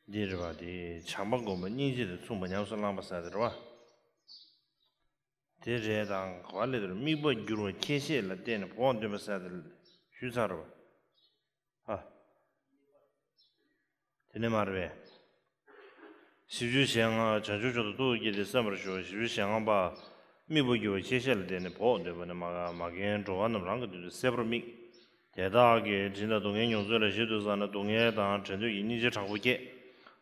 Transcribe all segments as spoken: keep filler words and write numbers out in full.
འདི་རེད་བ། དེ་བྱམས་པ་སྒོམ་པ་སྙིང་རྗེ་དང་མཚུངས་པ་ཉམས་སུ་བླངས་པ་ཟེར་དེ་རེད་བ། དེ་རེད་དང་ག་བ་ལས་དེར་དམིགས་པ་བསྒྱུར་བ་ཁྱད་བཤད་ལ་བརྟེན་ནས་བོགས་འདོན་པ་ཟེར་དེ་ཞུས་ཚར་བ། ཨ། དེ་ནས་མར་བས། བཞི་བཅུ་ཞེ་ལྔ། བྱང་ཆུབ་མཆོག་ཏུ་ཐུགས་བསྐྱེད་དེ་གསན་པར་ཞུ། བཞི་བཅུ་ཞེ་ལྔ་པ། དམིགས་པ་བསྒྱུར་བ་ཁྱད་བཤད་ལ་བརྟེན་ནས་བོགས་འདོན་པ་ནི་མ་མ་རྒན་འགྲོ་བ་རྣམས་རང་གི་དོན་དུ་གསལ་པོར་དམིགས། དེ་དག་གིས་དྲིན་དང་སྡུག་བསྔལ་མྱོང་ཚུལ་ལ་ཞིབ་ཏུ་བསམས་ནས་སྡུག་བསྔལ་དང་བྲལ་འདོད་ཀྱི་སྙིང་རྗེ་དྲག་པོ་སྐྱེས།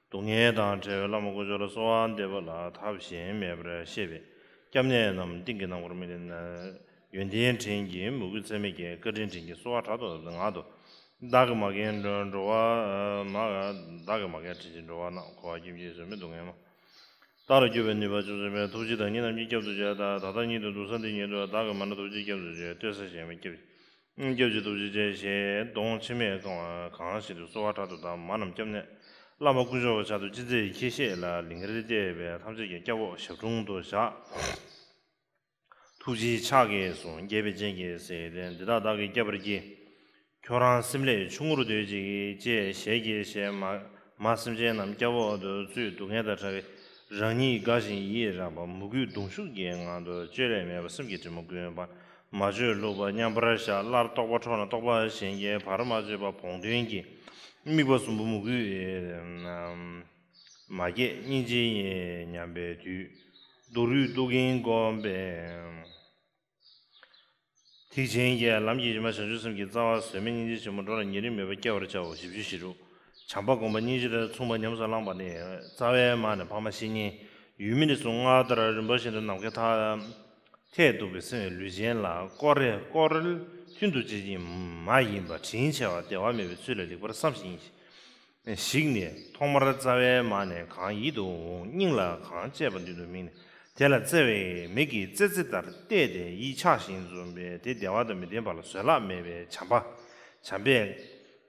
སྡུག་བསྔལ་དང་བྲལ་བའི་བླ་མ་དཀོན་མཆོག་ལ་གསོལ་བ་འདེབས་པ་ལ་ཐབས་གཞན་མེད་པར་ཤེས་པས། སྐྱབས་གནས་རྣམས་ཏིང་གི་རྣམ་པར་སྨིན་ནས། ཡོན་ཏན་དྲིན་གྱིས་མོས་གུས་ཚད་མེད་ཀྱི། བཀའ་དྲིན་དྲིན་གྱིས་གསོལ་བ་དྲག་ཏུ་བཏབ་སྟེ་ངག་ཏུ། བདག་གིས་མ་མཁྱེན་འགྲོ་བ་མ། བདག་གིས་མ་མཁྱེན་དྲིན་ཅན་འགྲོ་བ་རྣམས། འཁོར་བ་སྐྱེ་མཆེད་ཟད་མེད་སྡུག་བསྔལ་མ། བདག་ལ་སྐྱོབ་པའི་ནུས་པ་ཅུང་ཟད་མེད། ཐུགས་རྗེ་བདག་ཉིད་རྣམས་ཀྱི་སྐྱབས་སུ་མཆི། ད་ད་ལྟ་ཉིད་དུ་འདུག་ས་འདི་ཉིད་དུ་བདག་གིས་མ་ནི་ཐུགས་རྗེ་སྐྱབས་སུ་མཆི། ལྟོས་ས་གཞན་མེད་སྐྱབས་སྐྱབས་ཀྱི་ཐུགས་རྗེ་ཆེ་ཞེས་གདོང་མཆི་མས་བཀང་བ་གང་ཞིག་ཏུ་གསོལ་བ་དྲག་ཏུ་བཏབ། མ་རྣམས་སྐྱབས་གནས་བླ་མ་དཀོན་མཆོག་གི་ཕྱག་ཏུ་ཅི་མཛད་ཁྱེད་ཤེས་ལ་ལིང་གར་གཏད་པས་ཐམས་ཅད་ཀྱི་སྐྱབས་འོག་ཞབས་དྲུང་དུ་བཞག། ཐུགས་རྗེའི་ཕྱག་གིས་བཟུང་རྒྱས་པའི་སྤྱན་གྱིས་གཟིགས་ཏེ། འདི་དག་བདག་གིས་བསྐྱབ་པར་བགྱི། ཁྱོད་རང་སེམས་ལས་ཆུང་ངུར་སྡོད་ཅིག་ཅེས་ཞལ་གྱིས་བཞེས། མ་མ་སེམས་ཅན་རྣམས་སྐྱབས་འོག་ཏུ་བཙུད། སྡུག་བསྔལ་དང་བྲལ་བའི་རང་ཉིད་དགའ་ཞིང་ཡིད་རངས་པ། མོས་གུས་གདུང་ཤུགས་ཀྱི་ངང་དུ་བཅོས་བསླད་མེད་པར་སེམས་ཀྱི་དྲི་མ་ཀུན་སྤངས། མ་བཅོས་ལྷུག་པ་མཉམ་པར་བཞག། སླར་རྟོག་པ་འཕྲོག་ན་རྟོག་པ་གཞན་གྱིས་བར་མ་ཆོད་པ། བོགས་འདོན་གྱི་དམིགས་པ་གསུམ་པོ་མོས་གུས་མ་སྐྱེས། སྙིང་རྗེ་ཉམས་པའི་དུས། སྡུག་རུས་སྡུག་གིན་བསྒོམས་པས། ཐེག་ཆེན་གྱི་ལམ་གྱི་གཞི་མ་བྱང་ཆུབ་སེམས་ཀྱི་རྩ་བ་ཟད་མེད་སྙིང་རྗེ་ཆེན་པོ་འགྲོ་ལ་ཉེ་རིང་མེད་པར་སྐྱེ་བར་བྱའོ། བཞི་བཅུ་ཞེ་དྲུག། བྱམས་པ་སྒོམ་པ་སྙིང་རྗེ་དང་མཚུངས་པ་ཉམས་སུ་བླངས་པ་ནི། རྩ་བའི་མ་ནས་འཕགས་མ་བཤེས་གཉེན་ཡོད་མེད་ནས་བཟུང་སྔར་ལྟར་རིམ་པ་བཞིན་དུ་ནམ་མཁའི་མཐའ་མཐས་གཏུགས་པའི་སེམས་ལུས་ཅན་ལ་སྐོར་རེ་སྐོར་མཐུན་དུ་བྱེད་ཀྱིན་མ་ཡིན་པ་དྲིན་ཆེ་བ་བདེ་བ་མེད་པའི་ཚུལ་ལ་ལེགས་པར་བསམ་ཞིང་། ཞིག་ནས་ཐོག་མར་རྩ་བའི་མ་ནས་གང་ཡིད་དུ་འོང་སྙིང་ལ་གང་སྐྱེས་པ་མདུན་དུ་དམིགས་ནས། དེ་ལ་བརྩེ་བའི་མིག་གིས་ཙེ་ཙེ་ལྟར་བལྟས་ཏེ་ཡིད་ཆགས་ཤིང་འཛུམ་པས་དེ་བདེ་བ་དང་མི་ལྡན་པ་ལ་བཟོད་གླགས་མེད་པའི་བྱམས་པ། བྱམས་པས་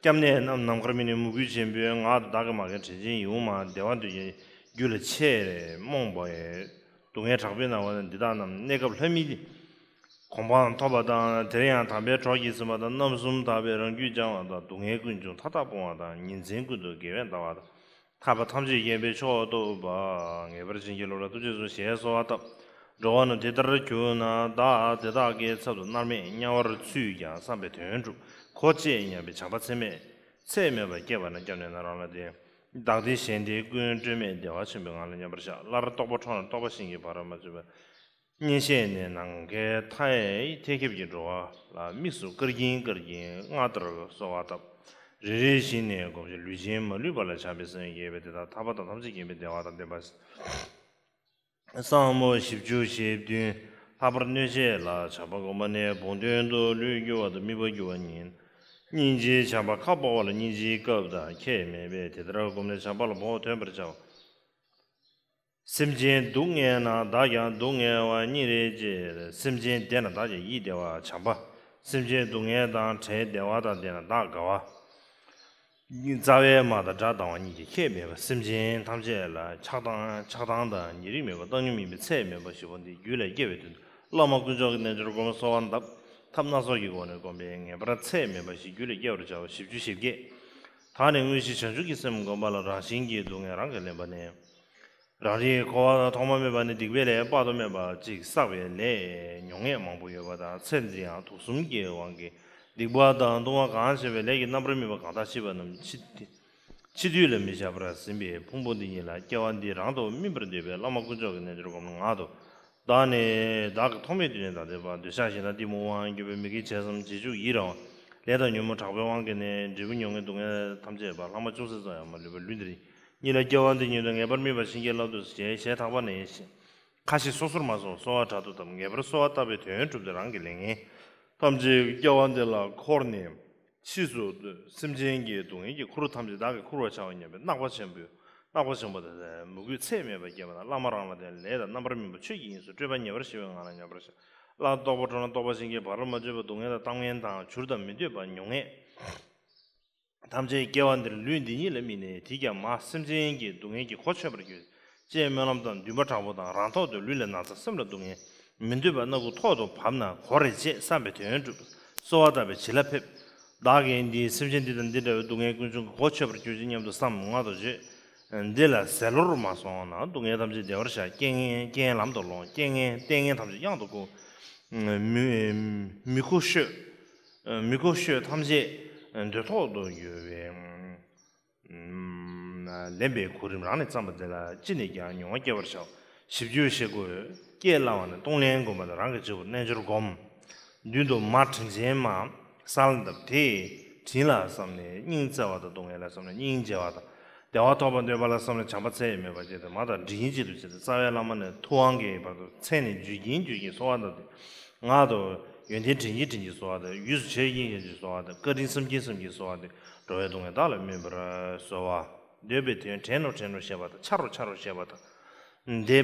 སྐྱབས་གནས་རྣམས་ནམ་མཁར་སྨིན་ནས་མོས་གུས་ཆེན་པོས་ངག་ཏུ་བདག་གིས་མ་མཁྱེན་དྲིན་ཅན་ཡོངས་མ་བདེ་བ་འདོད་ཀྱི་རྒྱུ་ལ་ཆེས་རྨོངས་པའི་སྡུག་བསྔལ་དྲག་པོས་མནར་བ་འདི་དག་རྣམས་གནས་སྐབས་ལྷ་མིའི་གོ་འཕང་ཐོབ་པ་དང་། དེར་ཡང་དམ་པའི་གྲོགས་ཀྱིས་ཟིན་པ་དང་། རྣམ་གསུམ་དག་པས་རང་རྒྱུད་སྦྱང་བ་དང་། སྡུག་བསྔལ་ཀུན་འབྱུང་མཐའ་དག་སྤོང་བ་དང་། ཉིན་མཚན་ཀུན་ཏུ་དགེ་བས་འདའ་བ་དང་། ཐར་པ་ཐམས་ཅད་མཁྱེན་པའི་མཆོག་ཐོབ་པ། ངེས་པར་བྱིན་གྱིས་རློབ་ལ་ཐུགས་རྗེས་ཟུངས་ཞེས་གསོལ་བ་བཏབ། འགྲོ་བ་རྣམས་དེ་ལྟར་གྱུར་ན་བདག་དེ་དག་གི་ཚབ་ཏུ་མནར་མེད་དམྱལ་བར་ཚུད་ཀྱང་བསམ་པའི་དོན་འགྲུབ་གོ་ཅེས་སྙམ་པའི་བྱམས་པ་ཚད་མེད་ཚད་མེད་པ་སྐྱེས་པ་ན་སྐྱབས་གནས་ན་རང་ལ་བརྟེན། བདག་བདེ་གཞན་བདེ་ཀུན་སྤྲོས་མེད་བདེ་བ་ཆེན་པོའི་ངང་ལ་མཉམ་པར་བཞག། སླར་རྟོག་པ་འཕྲོག་ན་རྟོག་པ་གཞན་གྱིས་བར་མ་ཆོད་པ། གཉེན་བཤེས་ནས་ནམ་མཁའི་མཐའ་ཡས་མཐའ་ཁྱབ་ཀྱི་འགྲོ་བ་ལ་དམིགས་སུ་བཀར་གྱིན་བཀར་གྱིན་སྔར་ལྟར་གསོལ་བ་བཏབ། རེ་རེ་བཞིན་ནས་བསྒོམ་ཞིང་ལུས་ཅན་མ་ལུས་པ་ལ་བྱམས་པའི་སེམས་བསྐྱེད་པས་དེ་དག་ཐར་པ་དང་ཐམས་ཅད་མཁྱེན་པའི་བདེ་བ་དང་ལྡན་པ། བསམ་མོ་བཞི་བཅུ་ཞེ་བདུན། ལྷག་པར་གནོད་བྱེད་ལ་བྱམས་པ་སྒོམ་པ་ནི་བོགས་འདོན་དུ་ལུས་བསྒྱུར་བ་དང་དམིགས་པ་བསྒྱུར་བ་ཉིད། སྙིང་རྗེའི་བྱམས་པ་ཁ་ཕོག་པ་ལ་སྙིང་རྗེའི་སྐབས་དང་ཁྱད་མེད་པས་དེ་ལྟར་བསྒོམས་ནས་བྱམས་པ་ལ་བོགས་འདོན་པར་བྱའོ། སེམས་ཅན་སྡུག་བསྔལ་ན་བདག་ཀྱང་སྡུག་བསྔལ་བ་སྙིང་རེ་རྗེ། སེམས་ཅན་བདེ་ན་བདག་ཀྱང་ཡིད་བདེ་བ་བྱམས་པ། སེམས་ཅན་སྡུག་བསྔལ་དང་བྲལ་བདེ་བ་དང་ལྡན་ན་བདག་དགའ་བ། རྩ་བའི་མ་དང་དགྲ་སྡང་བ་གཉིས་ཀྱི་ཁྱད་མེད་པ། སེམས་ཅན་ཐམས་ཅད་ལ་ཆགས་སྡང་ཆགས་སྡང་དང་ཉེ་རིང་མེད་པ་བཏང་སྙོམས་ཡིན་པའི་ཚད་མེད་པ་བཞི་པོ་འདི་རྒྱུད་ལ་སྐྱེ་བའི་དོན་དུ་བླ་མ་དཀོན་མཆོག་གི་རྣལ་འབྱོར་སྒོམ་གསོལ་བ་བཏབ། ཐབས་སྣ་ཚོགས་ཀྱི་སྒོ་ནས་བསྒོམས་པས་ངེས་པར་ཚད་མེད་པ་ཞིག་རྒྱུད་ལ་སྐྱེ་བར་བྱའོ། བཞི་བཅུ་ཞེ་བརྒྱད། ད་ནི་དངོས་གཞི་བྱང་ཆུབ་ཀྱི་སེམས་བསྒོམ་པ་ལ་རང་བཞིན་གྱིས་སྡུག་བསྔལ་རང་གིས་ལེན་པ་ནི། རང་རིག་འཁོར་བ་ཐོག་མ་མེད་པ་ནས་སྡིག་པའི་ལས་དཔག་ཏུ་མེད་པ་ཅིག་བསགས་པའི་ལས་མྱོང་ངེས་མང་པོ་ཡོད་པ་དང་། ཚེ་འདིར་ཡང་དུག་གསུམ་གྱི་དབང་གིས་སྡིག་པ་དང་ལྟུང་བ་གང་བྱས་པའི་ལས་ཀྱི་རྣམ་པར་སྨིན་པ་གང་དག་ཤེས་པ་རྣམས་འཆི་འཆི་དུས་ལ་མི་བཞག་པར་ཟིན་པའི་ཕུང་པོ་འདི་ཉིད་ལ་སྐྱེ་བ་འདི་རང་དུ་སྨིན་པར་འདོད་པའི་བླ་མ་དཀོན་མཆོག་གི་རྣལ་འབྱོར་སྒོམ་ལ་ངག་ཏུ། བདག་ནི་བདག་གི་ཐོག་མའི་དུས་ནས་ད་ལྟའི་བར་འདོད་ཆགས་ཞེ་སྡང་གཏི་མུག་དབང་གྱུར་པའི་མི་དགེ་བྱས་སམ་བྱེད་བཅུག་ཡི་རང་བ་ལས་དང་ཉོན་མོངས་དྲག་པོའི་དབང་གིས་ནི་འབྲས་བུ་མྱོང་བའི་སྡུག་བསྔལ་ཐམས་ཅད་པ་ལྷག་མ་ཅུང་ཟད་ཙམ་ཡང་མ་ལུས་པ་ལུས་འདིར་ཉིད་ལ་སྐྱེ་བ་འདི་ཉིད་དུ་ངེས་པར་སྨིན་པར་བྱིན་གྱིས་བརླབ་ཏུ་ཞེས་ཞལ་ཐག་པ་ནས་ཁ་ཞེ་སོ་སོར་མ་སོང་གསོལ་བ་དྲག་ཏུ་བཏབ། ངེས་པར་གསོལ་བ་བཏབ་པའི་དོན་གྲུབ་སྟེ་རང་གི་ལས་ངན་ཐམས་ཅད་སྐྱེ་བ་འདི་ལ་འཁོར་ནས་ཕྱིས་སུ་སེམས་ཅན་གྱི་སྡུག་བསྔལ་གྱི་ཁུར་ཐམས་ཅད་བདག་གིས་ཁུར་བར་བྱའོ་སྙམ་པའི་བརྣག་པ་ཆེན་པོས་བརྣག་པ་ཆེན་པོ་དང་མོས་གུས་ཚད་མེད་པ་སྐྱེས་པ་དང་། བླ་མ་རང་ལ་བརྟེན་ལས་དང་རྣམ་པར་སྨིན་པ་ཆོས་ཀྱི་དབྱིངས་སུ་སྤྲོས་པ་ཉེ་བར་ཞི་བའི་ངང་ལ་མཉམ་པར་བཞག། སླར་རྟོག་པ་འཕྲོག་ན་རྟོག་པ་གཞན་གྱིས་བར་མ་ཆོད་པ། སྡུག་བསྔལ་དང་གཏམ་ངན་དང་བྱུར་དང་མི་འདོད་པ་མྱོང་ངེས་ཐམས་ཅད་སྐྱེ་བ་འདིར་ལུས་འདི་ཉིད་ལ་སྨིན་ནས་དེས་ཀྱང་མ་སེམས་ཅན་གྱི་སྡུག་བསྔལ་གྱི་གོ་ཆོད་པར་གྱུར་ཅེས་སྨོན་ལམ་དང་འདུན་པ་དྲག་པོ་དང་རང་ཐོག་ཏུ་ལུས་ལ་ན་ཚ་སེམས་ལ་སྡུག་བསྔལ་མི་འདོད་པ་སྣ་ཁུག་ཐོག་ཏུ་བབས་ན་གོ་རེ་ཅེས་བསམ་པའི་དོན་གྲུབ་གསོལ་བ་བཏབ་པའི་བྱིན་རླབས་ཕེབས། བདག་གིས་འདིས་སེམས་ཅན་འདི་དང་འདི་འདྲ་བའི་སྡུག་བསྔལ་ཀུན་འབྱུང་གི་གོ་ཆོད་པར་གྱུར་ཅིག་སྙམ་དུ་བསམ་ངག་ཏུ་བརྗོད། འདི་ལ་ཟད་བློར་མ་སོང་ན། སྡུག་བསྔལ་ཐམས་ཅད་བདེ་བར་བཞག། རྐྱེན་ངན་རྐྱེན་ལམ་དུ་སློང་། རྐྱེན་ངན་ལྟས་ངན་ཐམས་ཅད་གཡང་དུ་བཀུག། མི་མི་ཁོ་ཤོས་མི་ཁོ་ཤོས་ཐམས་ཅད་འདོད་ཐོག་ཏུ་འགྱུར་བའི། ལེན་པའི་གོ་རིམ་རང་ནས་བརྩམས་པ་འདི་ལ་ཅི་ནས་ཀྱང་མྱོང་བ་སྐྱེ་བར་བྱའོ། ཞིབ་འཇུག་ཞིག་དགོས། སྐྱེ་སླ་བ་ནི་གཏོང་ལེན་སྒོམ་པ་དང་། རང་གི་སྤྱི་བོར་རྣལ་འབྱོར་སྒོམ། མདུན་དུ་མ་དྲིན་ཆེན་མ་གསལ་བཏབ་སྟེ། དྲིན་ལ་བསམས་ནས་སྙིང་བརྩེ་བ་དང་། སྡུག་བསྔལ་ལ་བསམས་ནས་སྙིང་རྗེ་བ་དང་། བདེ་བ་ཐོབ་པར་འདོད་པ་ལ་བསམས་ནས་བྱམས་པ་ཚད་མེད་པ་བསྐྱེད་དེ། མ་དང་འབྲལ་གྱིན་བྱེད་དུ་བྱེད་དེ། རྩ་བའི་བླ་མ་ནས་ཐུབ་དབང་གི་བར་དུ་མཚན་ནས་བརྗོད་ཀྱིན་བརྗོད་ཀྱིན་གསོལ་བ་བཏབ་སྟེ། ངག་ཏུ་ཡོན་ཏན་དྲན་གྱིན་དྲན་གྱིན་གསོལ་བ་དང་། ཡུས་སུ་བྱས་ཀྱིན་བྱས་ཀྱིན་གསོལ་བ་དང་། བཀའ་དྲིན་བསམ་གྱིན་བསམ་གྱིན་གསོལ་བ་དང་། འགྲོ་བའི་སྡུག་བསྔལ་བདག་ལ་སྨིན་པར་གསོལ་བ། འདོད་པའི་དོན་དྲན་རོགས་དྲན་རོགས་ཞེས་པ་དང་། འཆར་རོགས་འཆར་རོགས་ཞེས་པ་དང་། འདི་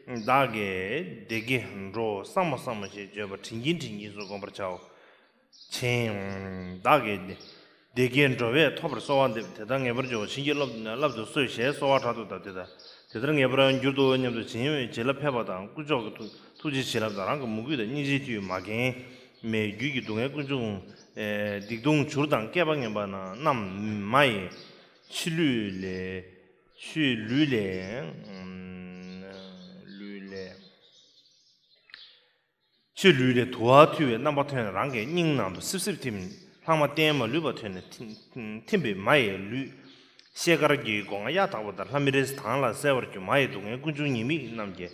བདག་གིས་བདེ་སྐྱིད་འགྲོ་བསམ་མོ་བསམ་མོ་ཞེས་བརྗོད་པ་དྲན་གྱིན་དྲན་གྱིན་སུ་སྒོམ་པར་བྱའོ། མཆན། བདག་གིས་བདེ་སྐྱིད་འགྲོ་བས་ཐོབ་པར་གསོལ་བ་འདེབས། དེ་ལྟར་ངེས་པར་འབྱུང་བ་བྱིན་གྱིས་བརླབ་བརླབ་ཏུ་གསོལ་ཞེས་གསོལ་བ་དྲག་ཏུ་བཏབ། དེ་ལྟར་དེ་ལྟར་ངེས་པར་འགྱུར་ཏོ་སྙམ་དུ་བྱིན་གྱིས་བརླབས་ཕེབས་པ་དང་། དཀོན་མཆོག་གི་ཐུགས་ཐུགས་རྗེའི་བྱིན་རླབས་དང་། རང་གི་མོས་གུས་དང་སྙིང་རྗེའི་མཐུས་མ་རྒན་མའི་རྒྱུད་ཀྱི་སྡུག་བསྔལ་ཀུན་འབྱུང་སྡིག་ལྟུང་བྱུར་དང་བསྐལ་པ་ངན་པ་རྣམས་མ་ཡི་ཕྱི་ལུས་ལས་ཕྱི་ལུས་ལས་ལུས་ལས། ཕྱི་ལུས་ལས་དུ་བ་འཐུལ་བའི་རྣམ་པ་ཐོན་ནས། རང་གི་སྙིང་ནང་དུ་སིབ་སིབ་ཐིམ། ལྷག་མ་གཏན་མ་ལུས་པ་ཐོན་ནས་ཐིམ་ཐིམ་པས་མ་ཡི་ལུས་ཤེལ་དཀར་གྱི་སྒོ་ང་གཡའ་དག་པ་ལྟར་ལྷམ་མེ་རིས་དྭངས་ལ་གསལ་བར་གྱུར། མ་ཡི་སྡུག་བསྔལ་ཀུན་འབྱུང་ཉེས་དམིགས་རྣམས་ཀྱིས་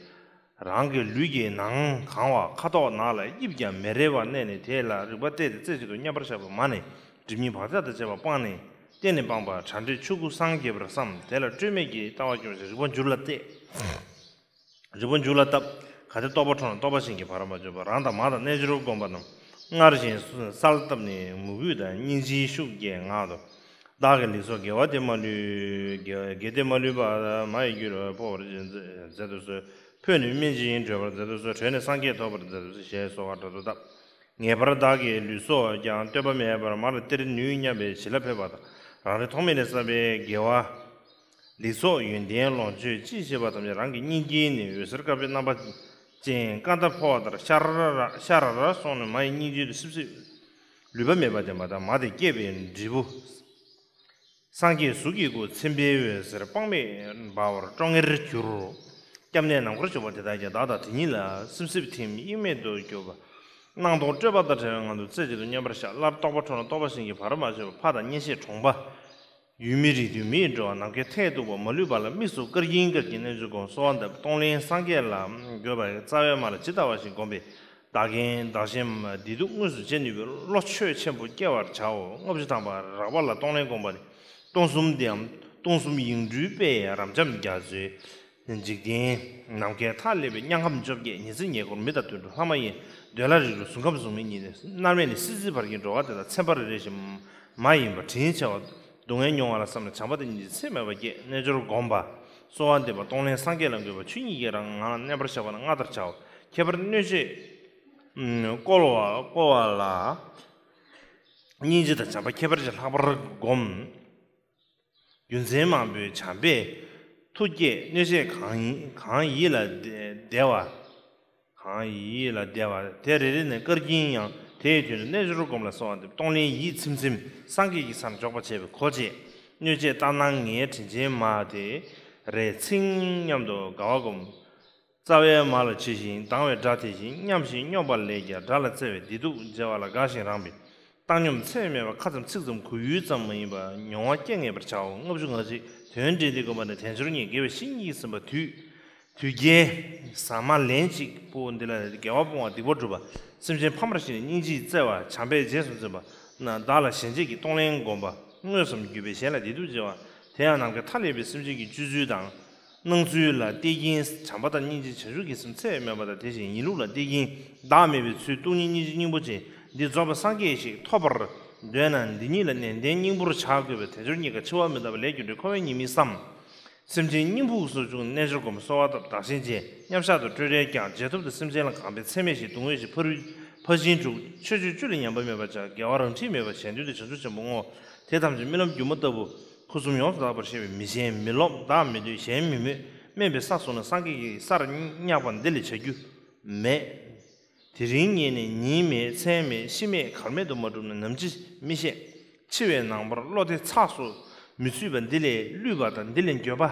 རང་གི་ལུས་ཀྱི་ནང་གང་བ་ཁ་དོག་ནག་ལ་དབྱིབས་ཀྱང་མེ་རེ་བ་གནས་ནས། དེ་ལ་རིག་པ་གཏད་དེ་རྩེ་གཅིག་ཏུ་མཉམ་པར་བཞག་པས་མ་ནི་སྒྲིབ་གཉིས་བག་ཆགས་དང་བཅས་པ་སྤངས་ནས། གཏན་ནས་སྤངས་པ་བྲལ་འབྲས་ཆོས་སྐུ་སངས་རྒྱས་པར་བསམ། དེ་ལ་སྤྲོས་མེད་ཀྱི་ལྟ་བ་སྐྱོང་ཞིང་རིག་པ་འཇུག་ལ་གཏད། རིག་པ་འཇུག་ལ་བཏབ། གལ་ཏེ་རྟོགས་པ་འཕྲོ་ན་རྟོགས་པ་བཞིན་གྱི་བར་མ་ཆོད་པ། རང་དང་མ་དང་རྣལ་འབྱོར་བསྒོམ་པ་རྣམས་སྔར་བཞིན་གསལ་བཏབ་ནས། མོས་གུས་དང་སྙིང་རྗེའི་ཤུགས་ཀྱིས་ངག་ཏུ། བདག་གི་ལུས་སྲོག་དགེ་བ་སྟེ་མ་ལུས། དགེ་དགེ་སྟེ་མ་ལུས་པ། མ་ཡི་རྒྱུར་འཕོ་བར་མཛད་དུ་གསོལ། ཕོད་ནས་སྨིན་ཅིང་གྲོལ་བར་མཛད་དུ་གསོལ། གྲོལ་ནས་སངས་རྒྱས་ཐོབ་པར་མཛད་དུ་གསོལ་ཞེས་གསོལ་བ་དྲག་ཏུ་བཏབ། ངེས་པར་བདག་གི་ལུས་སྲོག་ཀྱང་ལྟོས་པ་མེད་པར་མར་སྟེར་ནུས་སྙམ་པའི་བྱིན་རླབས་ཕེབས་པ་དང་། རང་རེ་ཐོགས་མེད་ལས་བསགས་པའི་དགེ་བ། ལུས་སྲོག་ཡོན་ཏན་ལོངས་སྤྱོད་ཅི་མཆིས་པ་ཐམས་ཅད་རང་གི་སྙིང་དཀྱིལ་ནས་འོད་ཟེར་དཀར་པོའི་རྣམ་པ་ཅན་སྐར་མདའ་འཕོ་བ་ལྟར་ཤར་ར་ཤར་ར་སོང་ནས་མ་ཡི་སྙིང་རྗེ་དུ་སིབ་སིབ། ལུས་པ་མེད་པ་ལྡན་པ་དང་། མ་དེ་སྐྱེས་པའི་འབྲས་བུ། སངས་རྒྱས་གཟུགས་ཀྱི་སྐུ་མཚན་དཔེའི་འོད་ཟེར་དཔག་མེད་འབར་བར་ཀྲོང་ངེར་གྱུར། སྐྱབས་གནས་ནམ་མཁར་བྱོན་པ་དེ་དག་ཀྱང་བདག་དང་དེ་ཉིད་ལ་སིབ་སིབ་ཐིམ་དབྱིངས་མེད་དུ་གྱུར་པ། སྣང་སྟོང་སྤྲོས་པ་དང་བྲལ་བའི་ངང་དུ་རྩེ་གཅིག་ཏུ་མཉམ་པར་བཞག། སླར་རྟོགས་པ་འཕྲོ་ན་རྟོགས་པ་བཞིན་གྱི་བར་མ་ཆོད་པ། ཕ་དང་གཉེན་བཤེས་གྲོང་པ། ཡུལ་མི་རིགས་མཐུན་མིའི་འགྲོ་བ། ནམ་མཁའི་མཐས་གཏུགས་པ། མ་ལུས་པ་ལ་དམིགས་སུ་བཀར་གྱིན་བཀར་གྱིན་རྣལ་འབྱོར་སྒོམ། གསོལ་བ་འདེབས། གཏོང་ལེན་སངས་རྒྱས་ལ་འགོད་པ་ཡི། རྩ་བའི་མ་ལ་ཇི་ལྟ་བ་བཞིན་བསྒོམས་པས། བདག་རྐྱེན་བདག་གཞན་བདེ་སྡུག་དངོས་སུ་བྱེད་ནུས་པའི་བློ་ཆོས་ཆེན་པོ་སྐྱེ་བར་བྱའོ། ལྔ་བཅུ་ཐམ་པ། རགས་པ་ལ་གཏོང་ལེན་བསྒོམ་པ་ནི། སྟོང་གསུམ་འདི་འམ། སྟོང་གསུམ་ཡིག་འབྲུའི་དཔེ་ཡི། རབ་འབྱམས་རྒྱ་མཚོའི་འཇིག་རྟེན། ནམ་མཁའི་མཐའ་ཀླས་པའི་དམྱལ་ཁམས་བཅོ་བརྒྱད། ཉི་ཚེ་ཉེ་འཁོར་མི་དང་དུད་འགྲོ། ལྷ་མ་ཡིན་འདོད་ལྷ་རིགས་དྲུག། གཟུགས་ཁམས་གཟུགས་མེད་གཉིས་ནས། མནར་མེད་ནས་སྲིད་རྩེའི་བར་གྱི་འགྲོ་བ་དེ་དག་ཚེ་འཕེལ་རེ་རེ་བཞིན་མ་ཡིན་པ་དྲིན་ཆེ་བ། སྡུག་བསྔལ་མྱོང་བ་ལ་བསམས་ནས་བྱམས་པ་དང་སྙིང་རྗེ་ཚད་མེད་པ་བསྐྱེད། རྣལ་འབྱོར་བསྒོམ་པ། གསོལ་བ་འདེབས་པ། གཏོང་ལེན་སངས་རྒྱས་ལ་འགོད་པ། ཆོས་ཉིད་ཀྱི་རང་ངང་ལ་གནས་པར་བྱ་བ་ལ་སྔར་ལྟར་བྱའོ། ཁྱད་པར་གནོད་བྱེད་བཀོལ་བ་བཀོལ་བ་ལ་སྙིང་རྗེ་དང་བྱམས་པ་ཁྱད་པར་ཅན་ལྷག་པར་བསྒོམ། རྒྱུ་མཚན་མང་པོའི་བྱམས་པས་མཐུ་བསྐྱེད། གནོད་བྱེད་གང་ཡིན་གང་ཡིད་ལ་བདེ་བ། གང་ཡིད་ལ་བདེ་བ་དེ་རེ་རེ་ནས་བཀར་གྱིན་ཡང་། དེའི་དོན་དུ་རྣལ་འབྱོར་བསྒོམ་ལ་གསོལ་བ་འདེབས། གཏོང་ལེན་ཡིད་ཚིམ་ཚིམ་སངས་རྒྱས་ཀྱི་སར་འཇོག་པར་བྱེད་པའི་གོ་འབྱེད། གནོད་བྱེད་ལྟར་སྣང་ངའི་དྲིན་ཆེན་མ་དེ་རེ་ཚིམ་སྙམ་དུ་དགའ་བ་བསྒོམ། རྩ་བའི་མ་ལ་ཇི་བཞིན་སྡང་བའི་དགྲ་དེ་བཞིན་མཉམ་ཞིང་སྙོམས་པ་ལས་ཀྱང་དགྲ་ལ་བརྩེ་བའི་བདེ་སྡུག་འཇལ་བ་ལ་དགའ་ཞིང་རངས་པའི་བཏང་སྙོམས་ཚད་མེད་པ། ཁ་ཙམ་ཚིག་ཙམ་གོ་ཡུལ་ཙམ་མ་ཡིན་པ་མྱོང་བ་སྐྱེ་ངེས་པར་བྱའོ། ལྔ་བཅུ་ང་གཅིག། དོན་འགྲེལ་ཏེ་བསྒོམ་པ་ནི་དལ་འབྱོར་གཉིས། དགེ་བའི་བཤེས་གཉེན་གྱིས་ཟིན་པ་དུས་དུས་རྒྱལ་ཟ་མ་ལན་གཅིག་པོ་འདི་ལ་དགེ་བ་སྤོང་བ་སྡིག་པ་སྒྲུབ་པ། སེམས་ཅན་ཕ་མར་ཤེས་ནས་སྙིང་རྗེས་བརྩེ་བ། བྱམས་པས་རྗེས་སུ་འཛིན་པ་ན། བདག་ལ་གཞན་གཅེས་ཀྱི་གཏོང་ལེན་བསྒོམ་པ། དངོས་སམ་བརྒྱུད་པས་གཞན་ལ་བདེ་སྡུག་འཇལ་བ། དེ་ཡང་ནམ་མཁའི་མཐའ་ཀླས་པའི་སེམས་ཅན་གྱི་སྤྱོད་ཚུལ་དང་། སྣང་ཚུལ་ལ་བལྟས་ཀྱིན་བྱམས་པ་དང་སྙིང་རྗེ་བྱང་ཆུབ་ཀྱི་སེམས་ཚད་མེད་པ་དང་། དེ་བཞིན་ཡིན་ལུགས་ལ་བལྟས་ཀྱིན་བདག་མེད་པའི་ཚུལ་སྟོང་ཉིད་སྙིང་རྗེ་སྙིང་པོ་ཅན། འདི་རྫོགས་པའི་སངས་རྒྱས་ཤིག་ཐོབ་པར་འདོད་ན་འདི་ཉིད་ལ་ནན་ཏན་སྙིང་པོར་བྱ་དགོས་པས། དལ་འབྱོར་གཉིས་ཀ་འཆི་བ་མི་རྟག་པ་ལས་རྒྱུ་འབྲས་འཁོར་བའི་ཉེས་དམིགས་བསམ། སེམས་ཅན་སྙིང་ཕུགས་སུ་བཅུག་རྣལ་འབྱོར་བསྒོམ། གསོལ་བ་བཏབ། བདག་གཞན་བརྗེ། མཉམ་བཞག་ཏུ་སྤྲོས་བྲལ་ཀྱང་བརྗེད་ཐབས་དང་། སེམས་ཅན་ལ་གང་ཕན་ཚད་མེད་བཞིན་སྡུག་བསྔལ་ཞིང་ཕ་རོལ་ཕར་ཕྱིན་དྲུག། ཆོས་སྤྱོད་བཅུ་ལ་ཉམས་པ་མེད་པར་བྱ། དགེ་བ་རང་འཁྲིས་མེད་པ་གཞན་དོན་དུ་བྱང་ཆུབ་ཆེན་པོ་བསྔོ། དེ་ཐམས་ཅད་རྨི་ལམ་སྒྱུ་མ་ལྟ་བུ། ཁུ་སིམ་ཡོངས་སུ་དག་པར་ཤེས་པས་མི་ཞེན་མི་རློམ་བདག་མི་འདོད་གཞན་མི་སྨོད། དམན་པའི་ས་བཟུང་ན་སངས་རྒྱས་ཀྱི་སར་བསྙེགས་པ་འདི་ལས་བྱ་རྒྱུ་མེད། དེ་རིང་རྙེད་ནས་ཉིན་མེད་མཚན་མེད་ཤི་མེད་མཁར་མེད་དུ་མ་བསྒྲུབས་ན་ནམ་འཆི་མི་ཤེས། འཆི་བའི་ནངས་པར་བློ་བདེ་ཚགས་སུ་ མི་ཚུད་པ་འདི་ལས་བསླུས་པ་དང་། འདི་ལས་འགྱོད་པ་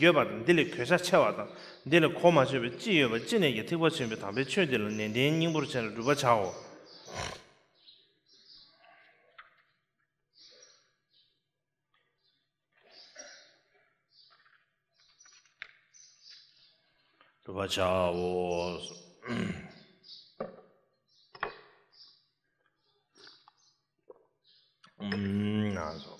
འགྱོད་པ་དང་། འདི་ལས་གོད་ཆག་ཆེ་བ་དང་། འདི་ལས་གོ་མ་ཆོད་པའི་ཅི་ཡོད་པ་ཅི་ནས་ཀྱང་ཐེག་པ་ཆེན་པོའི་དམ་པའི་ཆོས་འདི་ལ་ནན་ཏན་སྙིང་པོར་བྱས་ནས་སྒྲུབ་པར་བྱའོ། སྒྲུབ་པར་བྱའོ། ཨུམ། ན་སོ།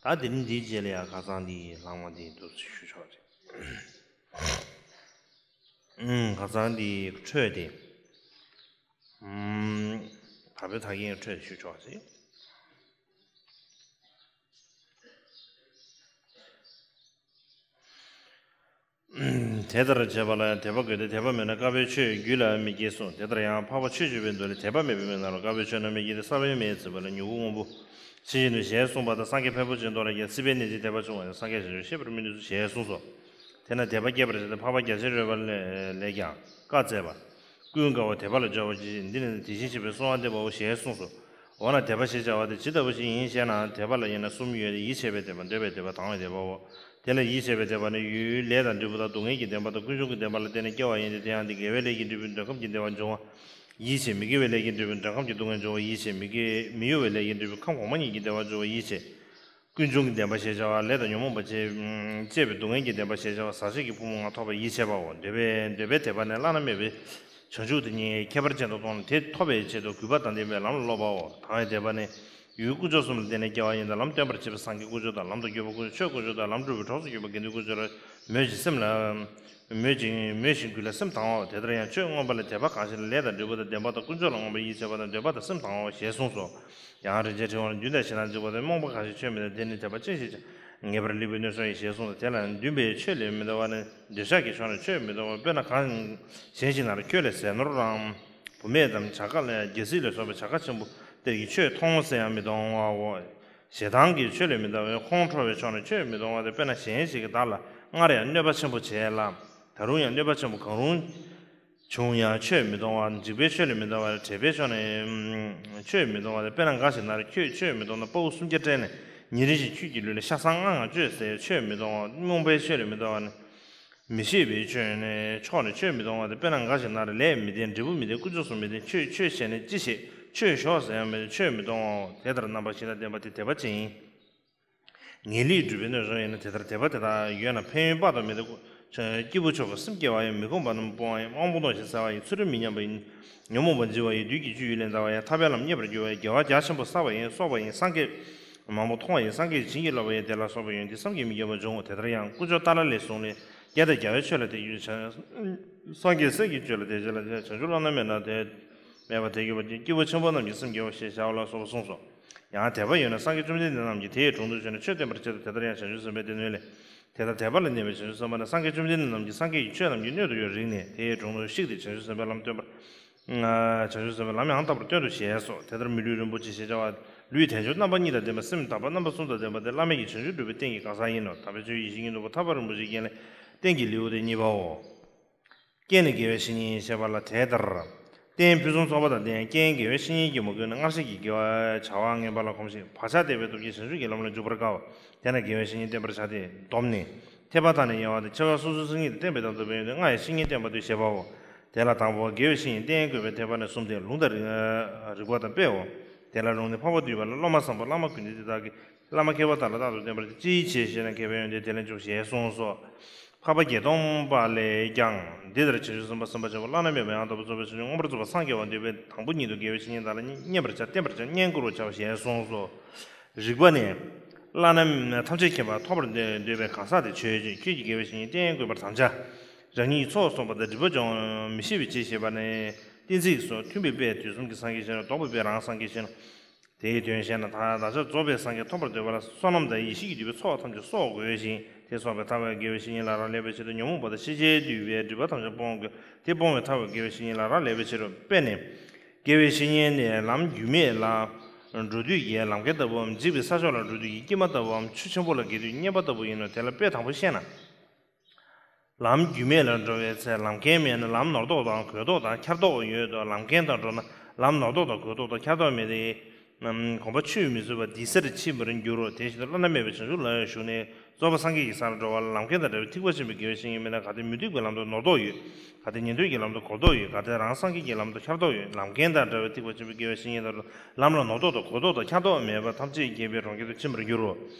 ད་དེ་རིང་འདིའི་རྗེས་ལ་ཡང་ཁ་སང་འདི་ལྷག་མ་འདི་འདུག་ཞུ་ཆོག་རེད། ཨུམ། ཁ་སང་འདི་འཕྲོས་ཏེ། ཨུམ། ད་བོད་ཐ་སྙད་འཕྲོས་ཞུ་ཆོག་ཟེར། དེ་ལྟར་བྱས་པ་ལ་དད་པ་དགོས་ཏེ། དད་པ་མེད་ན་དཀར་པོའི་ཆོས་རྒྱུད་ལ་མི་སྐྱེ་གསུངས། དེ་ལྟར་ཡང་འཕགས་པ་ཆོས་སྤྱོད་པའི་མདོ་ལས། དད་པ་མེད་པའི་མི་རྣམས་ལ་དཀར་པོའི་ཆོས་རྣམས་མི་སྐྱེ་སྟེ། ས་བོན་མེ་ཡིས་ཚིག་པ་ལས་མྱུ་གུ་སྔོན་པོ། ཕྱིན་ཅི་ལོག་ཞེས་གསུངས་པ་ལྟར། སངས་རྒྱས་ཕལ་པོ་ཆེའི་མདོ་ལས་ཀྱང་སྲིད་པའི་གནས་ཀྱི་དད་པ་ཆུང་བ་ཡང་སངས་རྒྱས་བྱང་ཆུབ་ཤེས་པར་མི་ནུས་སོ་ཞེས་གསུངས་སོ། དེས་ན་དད་པ་སྐྱེད་པར་བྱེད་དེ། འཕགས་པ་རྒྱ་ཆེར་རོལ་པ་ལས་ཀྱང་བཀའ་སྩལ་པ། ཀུན་དགའ་བོ་དད་པ་ལ་སྦྱོར་བར་གྱིས་ཤིག་འདི་ནི་དེ་བཞིན་གཤེགས་པའི་གསོལ་བ་འདེབས་པའོ་ཞེས་གསུངས་སོ། འོ་ན་དད་པ་ཞེས་བྱ་བ་དེ་ཇི་ལྟ་བུ་ཞིག་ཡིན་ཞེ་ན། དད་པ་ལ་དབྱེ་ན་གསུམ་ཡོད་དེ། ཡིད་ཆེས་པའི་དད་པ། འདོད་པའི་དད་པ། དང་བའི་དད་པའོ། དེ་ལ་ཡིད་ཆེས་པའི་དད་པ་ནི་ཡུལ་ལས་དང་འབྲས་བུ་དང་སྡུག་བསྔལ་གྱི་བདེན་པ་དང་ཀུན་འབྱུང་གི་བདེན་པ་ལ་བརྟེན་ནས་སྐྱེ་བ་ཡིན་ཏེ། དེ་ཡང་དེ་དགེ་བའི་ལས་ཀྱིས་འབྲས་བུའི་དོན་ཁམས་ཀྱི་བདེ་བ་འབྱུང་བ་ཡིད་ཆེས། མི་དགེ་བའི་ལས་ཀྱིས་འབྲས་བུའི་དོན་ཁམས་ཀྱི་སྡུག་བསྔལ་འབྱུང་བ་ཡིད་ཆེས། མི་དགེ་མི་གཡོ་བའི་ལས་ཀྱིས་འབྲས་བུའི་ཁམས་གོང་མ་གཉིས་ཀྱི་བདེ་བ་འབྱུང་བ་ཡིད་ཆེས། ཀུན་འབྱུང་གི་བདེན་པ་ཞེས་བྱ་བ་ལས་དང་ཉོན་མོངས་པ་བཅས་བཅས་པའི་སྡུག་བསྔལ་གྱི་བདེན་པ་ཞེས་བྱ་བ་ཟག་བཅས་ཀྱི་ཕུང་པོ་ལྔ་ཐོབ་པར་ཡིད་ཆེས་པའོ། འདོད་པའི་འདོད་པའི་དད་པ་ནི་བླ་ན་མེད་པའི་བྱང་ཆུབ་ཏུ་ནི་ཁྱད་པར་ཅན་དུ་མཐོང་ནས་དེ་ཐོབ་པའི་ཆེད་དུ་གུས་པ་དང་ལྡན་པའི་ལམ་ལ་སློབ་པའོ། དང་བའི་དད་པ་ནི་ཡུལ་དཀོན་མཆོག་གསུམ་ལ་བརྟེན་ནས་སྐྱེ་བ་ཡིན་ཏེ། ལམ་སྟོན་པར་བྱེད་པའི་སངས་རྒྱས་དཀོན་མཆོག་དང་། ལམ་དུ་བཀོད་པ་དཀོན་མཆོག། ཆོས་དཀོན་མཆོག་དང་། ལམ་སྒྲུབ་པའི་གྲོགས་སུ་གྱུར་པ་དགེ་འདུན་དཀོན་མཆོག་ལ་མོས་ཤིང་སེམས་ལ་མོས་ཤིང་མོས་ཤིང་གུས་ལ་སེམས་དང་བའོ། དེ་ལྟར་ཡང་ཆོས་མངོན་པ་ལ་དད་པ་གང་ཞིག་ལ་ལས་དང་འབྲས་བུ་དང་བདེན་པ་དང་ཀུན་འབྱུང་ལ་མངོན་པར་ཡིད་ཆེས་པ་དང་འདོད་པ་དང་སེམས་དང་བའོ་ཞེས་གསུངས་སོ། ཡང་རིན་ཆེན་ཕྲེང་བ་ལ། རྒྱུན་དང་གཞན་དང་འཇིག་པ་དང་། རྨོངས་པ་གང་ཞིག་ཆོས་མི་འདོད་དེ་ནི་དད་པ་ཅན་ཞིག་ཀྱང་ངེས་པར་ལེགས་པའི་སྣོད་གསུངས་ཡི་ཞེས་གསུངས་སོ། དེ་ལ་འདུན་པས་ཆོས་ལས་མི་འདའ་བ་ནི། འདོད་ཆགས་ཀྱི་ཕྱོགས་ནས་ཆོས་མི་འདའ་བ། དཔེར་ན་གང་གཞན་ཞིག་ན་རེ། ཁྱོད་ལས་ཟས་ནོར་རམ། བུད་མེད་དམ་བྱ་དཀའ་ལ། རྒྱལ་སྲིད་ལ་སོགས་པའི་བྱ་དཀའ་ཆེན་པོ་དེ་ཡིས་ཆོས་མཐོང་ཟེར་ཡང་མི་གཏོང་བའོ། ཞེ་སྡང་གིས་ཆོས་ལས་མི་འདའ་བས་ཁོང་ཁྲོ་བའི་ཕྱོགས་ནས་ཆོས་མི་གཏོང་བ་སྟེ། དཔེར་ན་གཞན་ཞིག་གིས་བདག་ལ་སྔར་ཡང་གནོད་པ་ཆེན་པོ་བྱས་ལ། ད་རུང་ཡང་གནོད་པ་ཆེན་པོ་གང་རུང་བྱུང་ཡང་ཆོས་མི་གཏོང་བ། འཇིགས་པས་ཆོས་ལས་མི་འདའ་བ། དྲེགས་པའི་ཕྱོགས་ནས་ཆོས་མི་གཏོང་བ་སྟེ། དཔེར་ན་འགའ་ཞིག་ན་རེ། ཁྱོད་ཆོས་མི་གཏོང་ན་དཔའ་བོ་སུམ་བརྒྱ་བསྐྲད་ནས་ཉིན་རེ་བཞིན་ཁྱོད་ཀྱི་ལུས་ལ་ཤ་ཟ་ལྔ་ལྔ་སྤྱོད་ཟེར་ཆོས་མི་གཏོང་བ། རྨོངས་པའི་ཆོས་ལས་མི་འདའ་བ་ནི། མི་ཤེས་པའི་ཆོས་ནི་ཕྱོགས་ནས་ཆོས་མི་གཏོང་བ་སྟེ། དཔེར་ན་འགའ་ཞིག་ན་རེ། ལས་མི་ལྡན། འབྲས་བུ་མི་ལྡན། ཀུན་རྫོབ་སུ་མི་ལྡན། ཁྱོད་ཆོས་བྱས་ནས་ཅི་བྱེད། ཆོས་ཞོག་ཟེར་ཡང་མི་ལྡན། ཆོས་མི་གཏོང་བའོ། དེ་ལྟར་རྣམ་པ་བཞི་དང་ལྡན་པ་དེ་དད་པ་ཅན་ཡིན། ངེས་ལེགས་སྒྲུབ་པའི་སྣོད་གསུངས་ཡིན་ན། དེ་ལྟར་དད་པ་དེ་དག་ཡོད་ན་ཕན་ཡོན་དཔག་ཏུ་མེད་དེ། སྐྱེས་བུ་མཆོག་གི་སེམས་སྐྱེ་བ་ཡིན། མི་ཁོམ་པ་རྣམས་སྤོང་བ་ཡིན། དབང་པོ་རྣོ་ཞིང་གསལ་བ་ཡིན། ཚུལ་ཁྲིམས་མི་ཉམས་པ་ཡིན། ཉོན་མོངས་པ་འཇིག་པ་ཡིན། བདུད་ཀྱི་སྤྱོད་ཡུལ་ལས་འདའ་བ་ཡིན། ཐར་པའི་ལམ་རྙེད་པར་འགྱུར་བ་ཡིན། དགེ་བ་རྒྱ་ཆེན་པོ་བསགས་པ་ཡིན། གསོག་པ་ཡིན། སངས་རྒྱས་མང་པོ་མཐོང་བ་ཡིན། སངས་རྒྱས་བྱིན་གྱིས་བརླབས་པ་ཡིན། དེ་ལ་སོགས་པ་ཡོན་ཏན་བསམ་གྱིས་མི་ཁྱབ་པ་འབྱུང་ངོ་། དེ་ལྟར་ཡང་དཀོན་མཆོག་ཏཱ་ལ་ལས་གསུངས་ལས། བསྐལ་དང་རྒྱལ་བའི་ཆོས་ལ་དད་བྱེད་ཅིང་། སངས་རྒྱས་སྲས་ཀྱི་ཆོས་ལ་དད་བྱེད་ལ། བྱང་ཆུབ་བླ་ན་མེད་ན་དེ་མེད་པ་དེ་གྱུར་པ་ཅན། སྐྱེས་བུ་ཆེན་པོ་རྣམས་ཀྱི་སེམས་རྒྱལ་བ་ཞེས་བྱ་བ་ལ་སོགས་པ་གསུངས་སོ། ཡང་དད་པ་ཡོད་ན་སངས་རྒྱས་བཅོམ་ལྡན་འདས་རྣམས་ཀྱིས་དེའི་དྲུང་དུ་བྱོན་ནས་ཆོས་སྟོན་པར་བྱེད་དོ། དེ་ལྟར་ཡང་བྱང་ཆུབ་སེམས་དཔའི་སྡེ་སྣོད་ལས། དེ་ལྟར་དད་པ་ལ་གནས་པའི་བྱང་ཆུབ་སེམས་དཔའ་ནི་སངས་རྒྱས་བཅོམ་ལྡན་འདས་རྣམས་ཀྱིས་སངས་རྒྱས་ཀྱི་ཆོས་རྣམས་ཀྱི་སྣོད་དུ་ཡོད་རིག་ནས་དེའི་དྲུང་དུ་གཤེགས་ཏེ་བྱང་ཆུབ་སེམས་དཔའི་ལམ་སྟོན་པར། བྱང་ཆུབ་སེམས་དཔའི་ལམ་ཡང་དག་པར་སྟོན་ཏོ་ཞེས་སོ། དེ་ལྟར་མི་ལུས་རིན་པོ་ཆེ་ཞེས་བྱ་བ། ལུས་དལ་འབྱོར་རྣམ་པ་གཉིས་དང་ལྡན་པ། སེམས་དག་པ་རྣམ་པ་གསུམ་དང་ལྡན་པ་དེ་བླ་མེད་ཀྱི་བྱང་ཆུབ་སྒྲུབ་པའི་རྟེན་གྱི་གང་ཟག་ཡིན་ནོ། དམ་པའི་ཆོས་ཡིད་བཞིན་གྱི་ནོར་བུ་ཐར་པ་རིན་པོ་ཆེའི་རྒྱན་ལས། རྟེན་གྱི་ལེའུ་སྟེ་གཉིས་པའོ། རྐྱེན་ནི་དགེ་བའི་བཤེས་གཉེན་ཞེས་པ་ལ་དེ་ལྟར། རྟེན་ཕུན་སུམ་ཚོགས་པ་དང་ལྡན། རྐྱེན་དགེ་བའི་བཤེས་གཉེན་གྱིས་མ་གུས་ན། སྔར་བཤད་ཀྱི་དགེ་བ་བྱ་བ་ངན་པ་ལ་གོམས་ཤིང་། བག་ཆགས་དེ་བས་སྟོབས་ཀྱིས་བྱང་ཆུབ་ཀྱི་ལམ་ལ་འཇུག་པར་དཀའ་བ། དེས་ན་དགེ་བའི་བཤེས་གཉེན་བསྟེན་པར་བྱ་སྟེ། བསྡོམས་ནས། ཐེག་པ་ཐ་ནས་ཡལ་བ་སྟེ། ཆེ་བ་སོ་སོའི་སེམས་ཉིད་དང་བསྟན་པའི་དམ་དུ་བས་ཡོན་ཏན་ལྔ་ཡི་བཤེས་གཉེན་བསྟེན་པ་སྟེ་ཞེས་པའོ། དེ་ལ་དང་པོ་དགེ་བའི་བཤེས་གཉེན་བསྟེན་དགོས་པའི་ཐེག་པ་ནི་གསུམ་སྟེ། ལུང་དང་རིགས་རིགས་པ་དང་དཔེའོ། དེ་ལ་ལུང་ནི་འཕགས་པ་འདུས་པ་ལ། སློབ་མ་བཟང་པོ་བླ་མ་དགེ་འདུན་དེ་དག་གིས། བླ་མ་མཁས་པ་དག་ལ་རྟག་ཏུ་བསྟེན་པར་བྱ། ཅིའི་ཕྱིར་ཞེ་ན། མཁས་པའི་ཡོན་ཏན་དེ་ལས་འཇུག་ཞེས་གསུངས་སོ། འཕགས་པ་བརྒྱད་སྟོང་པ་ལས་ཀྱང་། འདི་ལྟར་བྱང་ཆུབ་སེམས་དཔའ་སེམས་དཔའ་ཆེན་པོ་བླ་ན་མེད་པ་ཡང་དག་པར་རྫོགས་པའི་བྱང་ཆུབ་མངོན་པར་རྫོགས་པར་སངས་རྒྱས་པར་འདོད་པས་དང་པོ་ཉིད་དུ་དགེ་བའི་བཤེས་གཉེན་དག་ལ་བསྙེན་པར་བྱ། བསྟེན་པར་བྱ། བསྙེན་བཀུར་བར་བྱའོ་ཞེས་གསུངས་སོ། རིགས་པ་ནི། བླ་ན་མེད་ཐམས་ཅད་མཁྱེན་པ་ཐོབ་པར་འདོད་པའི་གང་ཟག་དེ་ཆོས་ཅན། ཁྱོད་ཀྱིས་དགེ་བའི་བཤེས་གཉེན་བསྟེན་དགོས་པར་དམ་བཅའ། རང་ཉིད་ཚོགས་བསགས་པ་དང་སྒྲིབ་པ་སྦྱོང་མི་ཤེས་པའི་ཕྱིར་ཞེས་པ་ནི། གཏན་ཚིགས་སོ། མཐུན་པའི་དཔེས་དུས་གསུམ་གྱི་སངས་རྒྱས་ཤེས་ན། ལྡོག་པའི་དཔེས་རང་སངས་རྒྱས་ཤེས་ན། དེའི་དོན་བཤད་ན། ད་བདག་ཅག་རྫོགས་པའི་སངས་རྒྱས་ཐོབ་པར་འདོད་པ་ལ་བསོད་ནམས་དང་ཡེ་ཤེས་ཀྱིས་བསྡུས་པའི་ཚོགས་ཐམས་ཅད་གསོག་དགོས་ཤིང་། དེ་གསོག་པའི་ཐབས་དགེ་བའི་བཤེས་གཉེན་ལ་རག་ལས་པའི་ཕྱིར་དུ་ཉོན་མོངས་པ་དང་ཤེས་བྱའི་བདུད་པའི་སྒྲིབ་པ་ཐམས་ཅད་སྤོང་དགོས། དེ་སྤོང་བའི་ཐབས་དགེ་བའི་བཤེས་གཉེན་ལ་རག་ལས་པའི་ཕྱིར་རོ། དཔེ་ནི། དགེ་བའི་བཤེས་གཉེན་ནི་ལམ་རྒྱུས་མེད་ལ་འགྲོ་དུས་ཀྱི་ལམ་མཁན་ལྟ་བུའམ། འཇིགས་པའི་ས་ཕྱོགས་ལ་འགྲོ་དུས་ཀྱི་སྐྱེལ་མ་ལྟ་བུའམ། ཆུ་ཆེན་པོ་ལ་བརྒལ་དུས་གཉེན་པ་ལྟ་བུ་ཡིན་ནོ། དེ་ལ་དཔེ་དང་པོ་བཤད་ན། ལམ་རྒྱུས་མེད་ལ་འགྲོ་བའི་ཚེ། ལམ་མཁན་མེད་ན་ལམ་ནོར་དོགས་དང་གོས་དོགས་དང་འཁྱར་དོགས་ཡོད་དོ། ལམ་མཁན་དང་འགྲོ་ན་ལམ་ནོར་དོགས་དང་གོས་དོགས་དང་འཁྱར་དོགས་མེད་དེ། རྣམས་གོམས་པ་ཆུད་མི་ཟོས་པ་འདི་སར་ཕྱིན་པར་འགྱུར་རོ། དེ་བཞིན་དུ་བླ་ན་མེད་པའི་བྱང་ཆུབ་ལ་ཡང་ཞུགས་ནས། རྫོགས་པ་སངས་རྒྱས་ཀྱི་ས་ལ་འགྲོ་བ་ལ་ལམ་མཁན་དང་འདྲ་བའི་ཐེག་པ་ཆེན་པོའི་དགེ་བའི་བཤེས་གཉེན་མེད་ན། གལ་ཏེ་མུ་སྟེགས་པའི་ལམ་དུ་ནོར་དོགས་ཡོད། གལ་ཏེ་ཉན་ཐོས་ཀྱི་ལམ་དུ་གོ་དོགས་ཡོད། གལ་ཏེ་རང་སངས་རྒྱས་ཀྱི་ལམ་དུ་འཁྱར་དོགས་ཡོད། ལམ་མཁན་དང་འདྲ་བའི་ཐེག་པ་ཆེན་པོའི་དགེ་བའི་བཤེས་གཉེན་དང་ལམ་ལ་ནོར་དོགས་དང་གོ་དོགས་དང་འཁྱར་དོགས་མེད་པར་ཐམས་ཅད་མཁྱེན་པའི་གྲོང་ཁྱེར་དུ་ཕྱིན་པར་འགྱུར་རོ།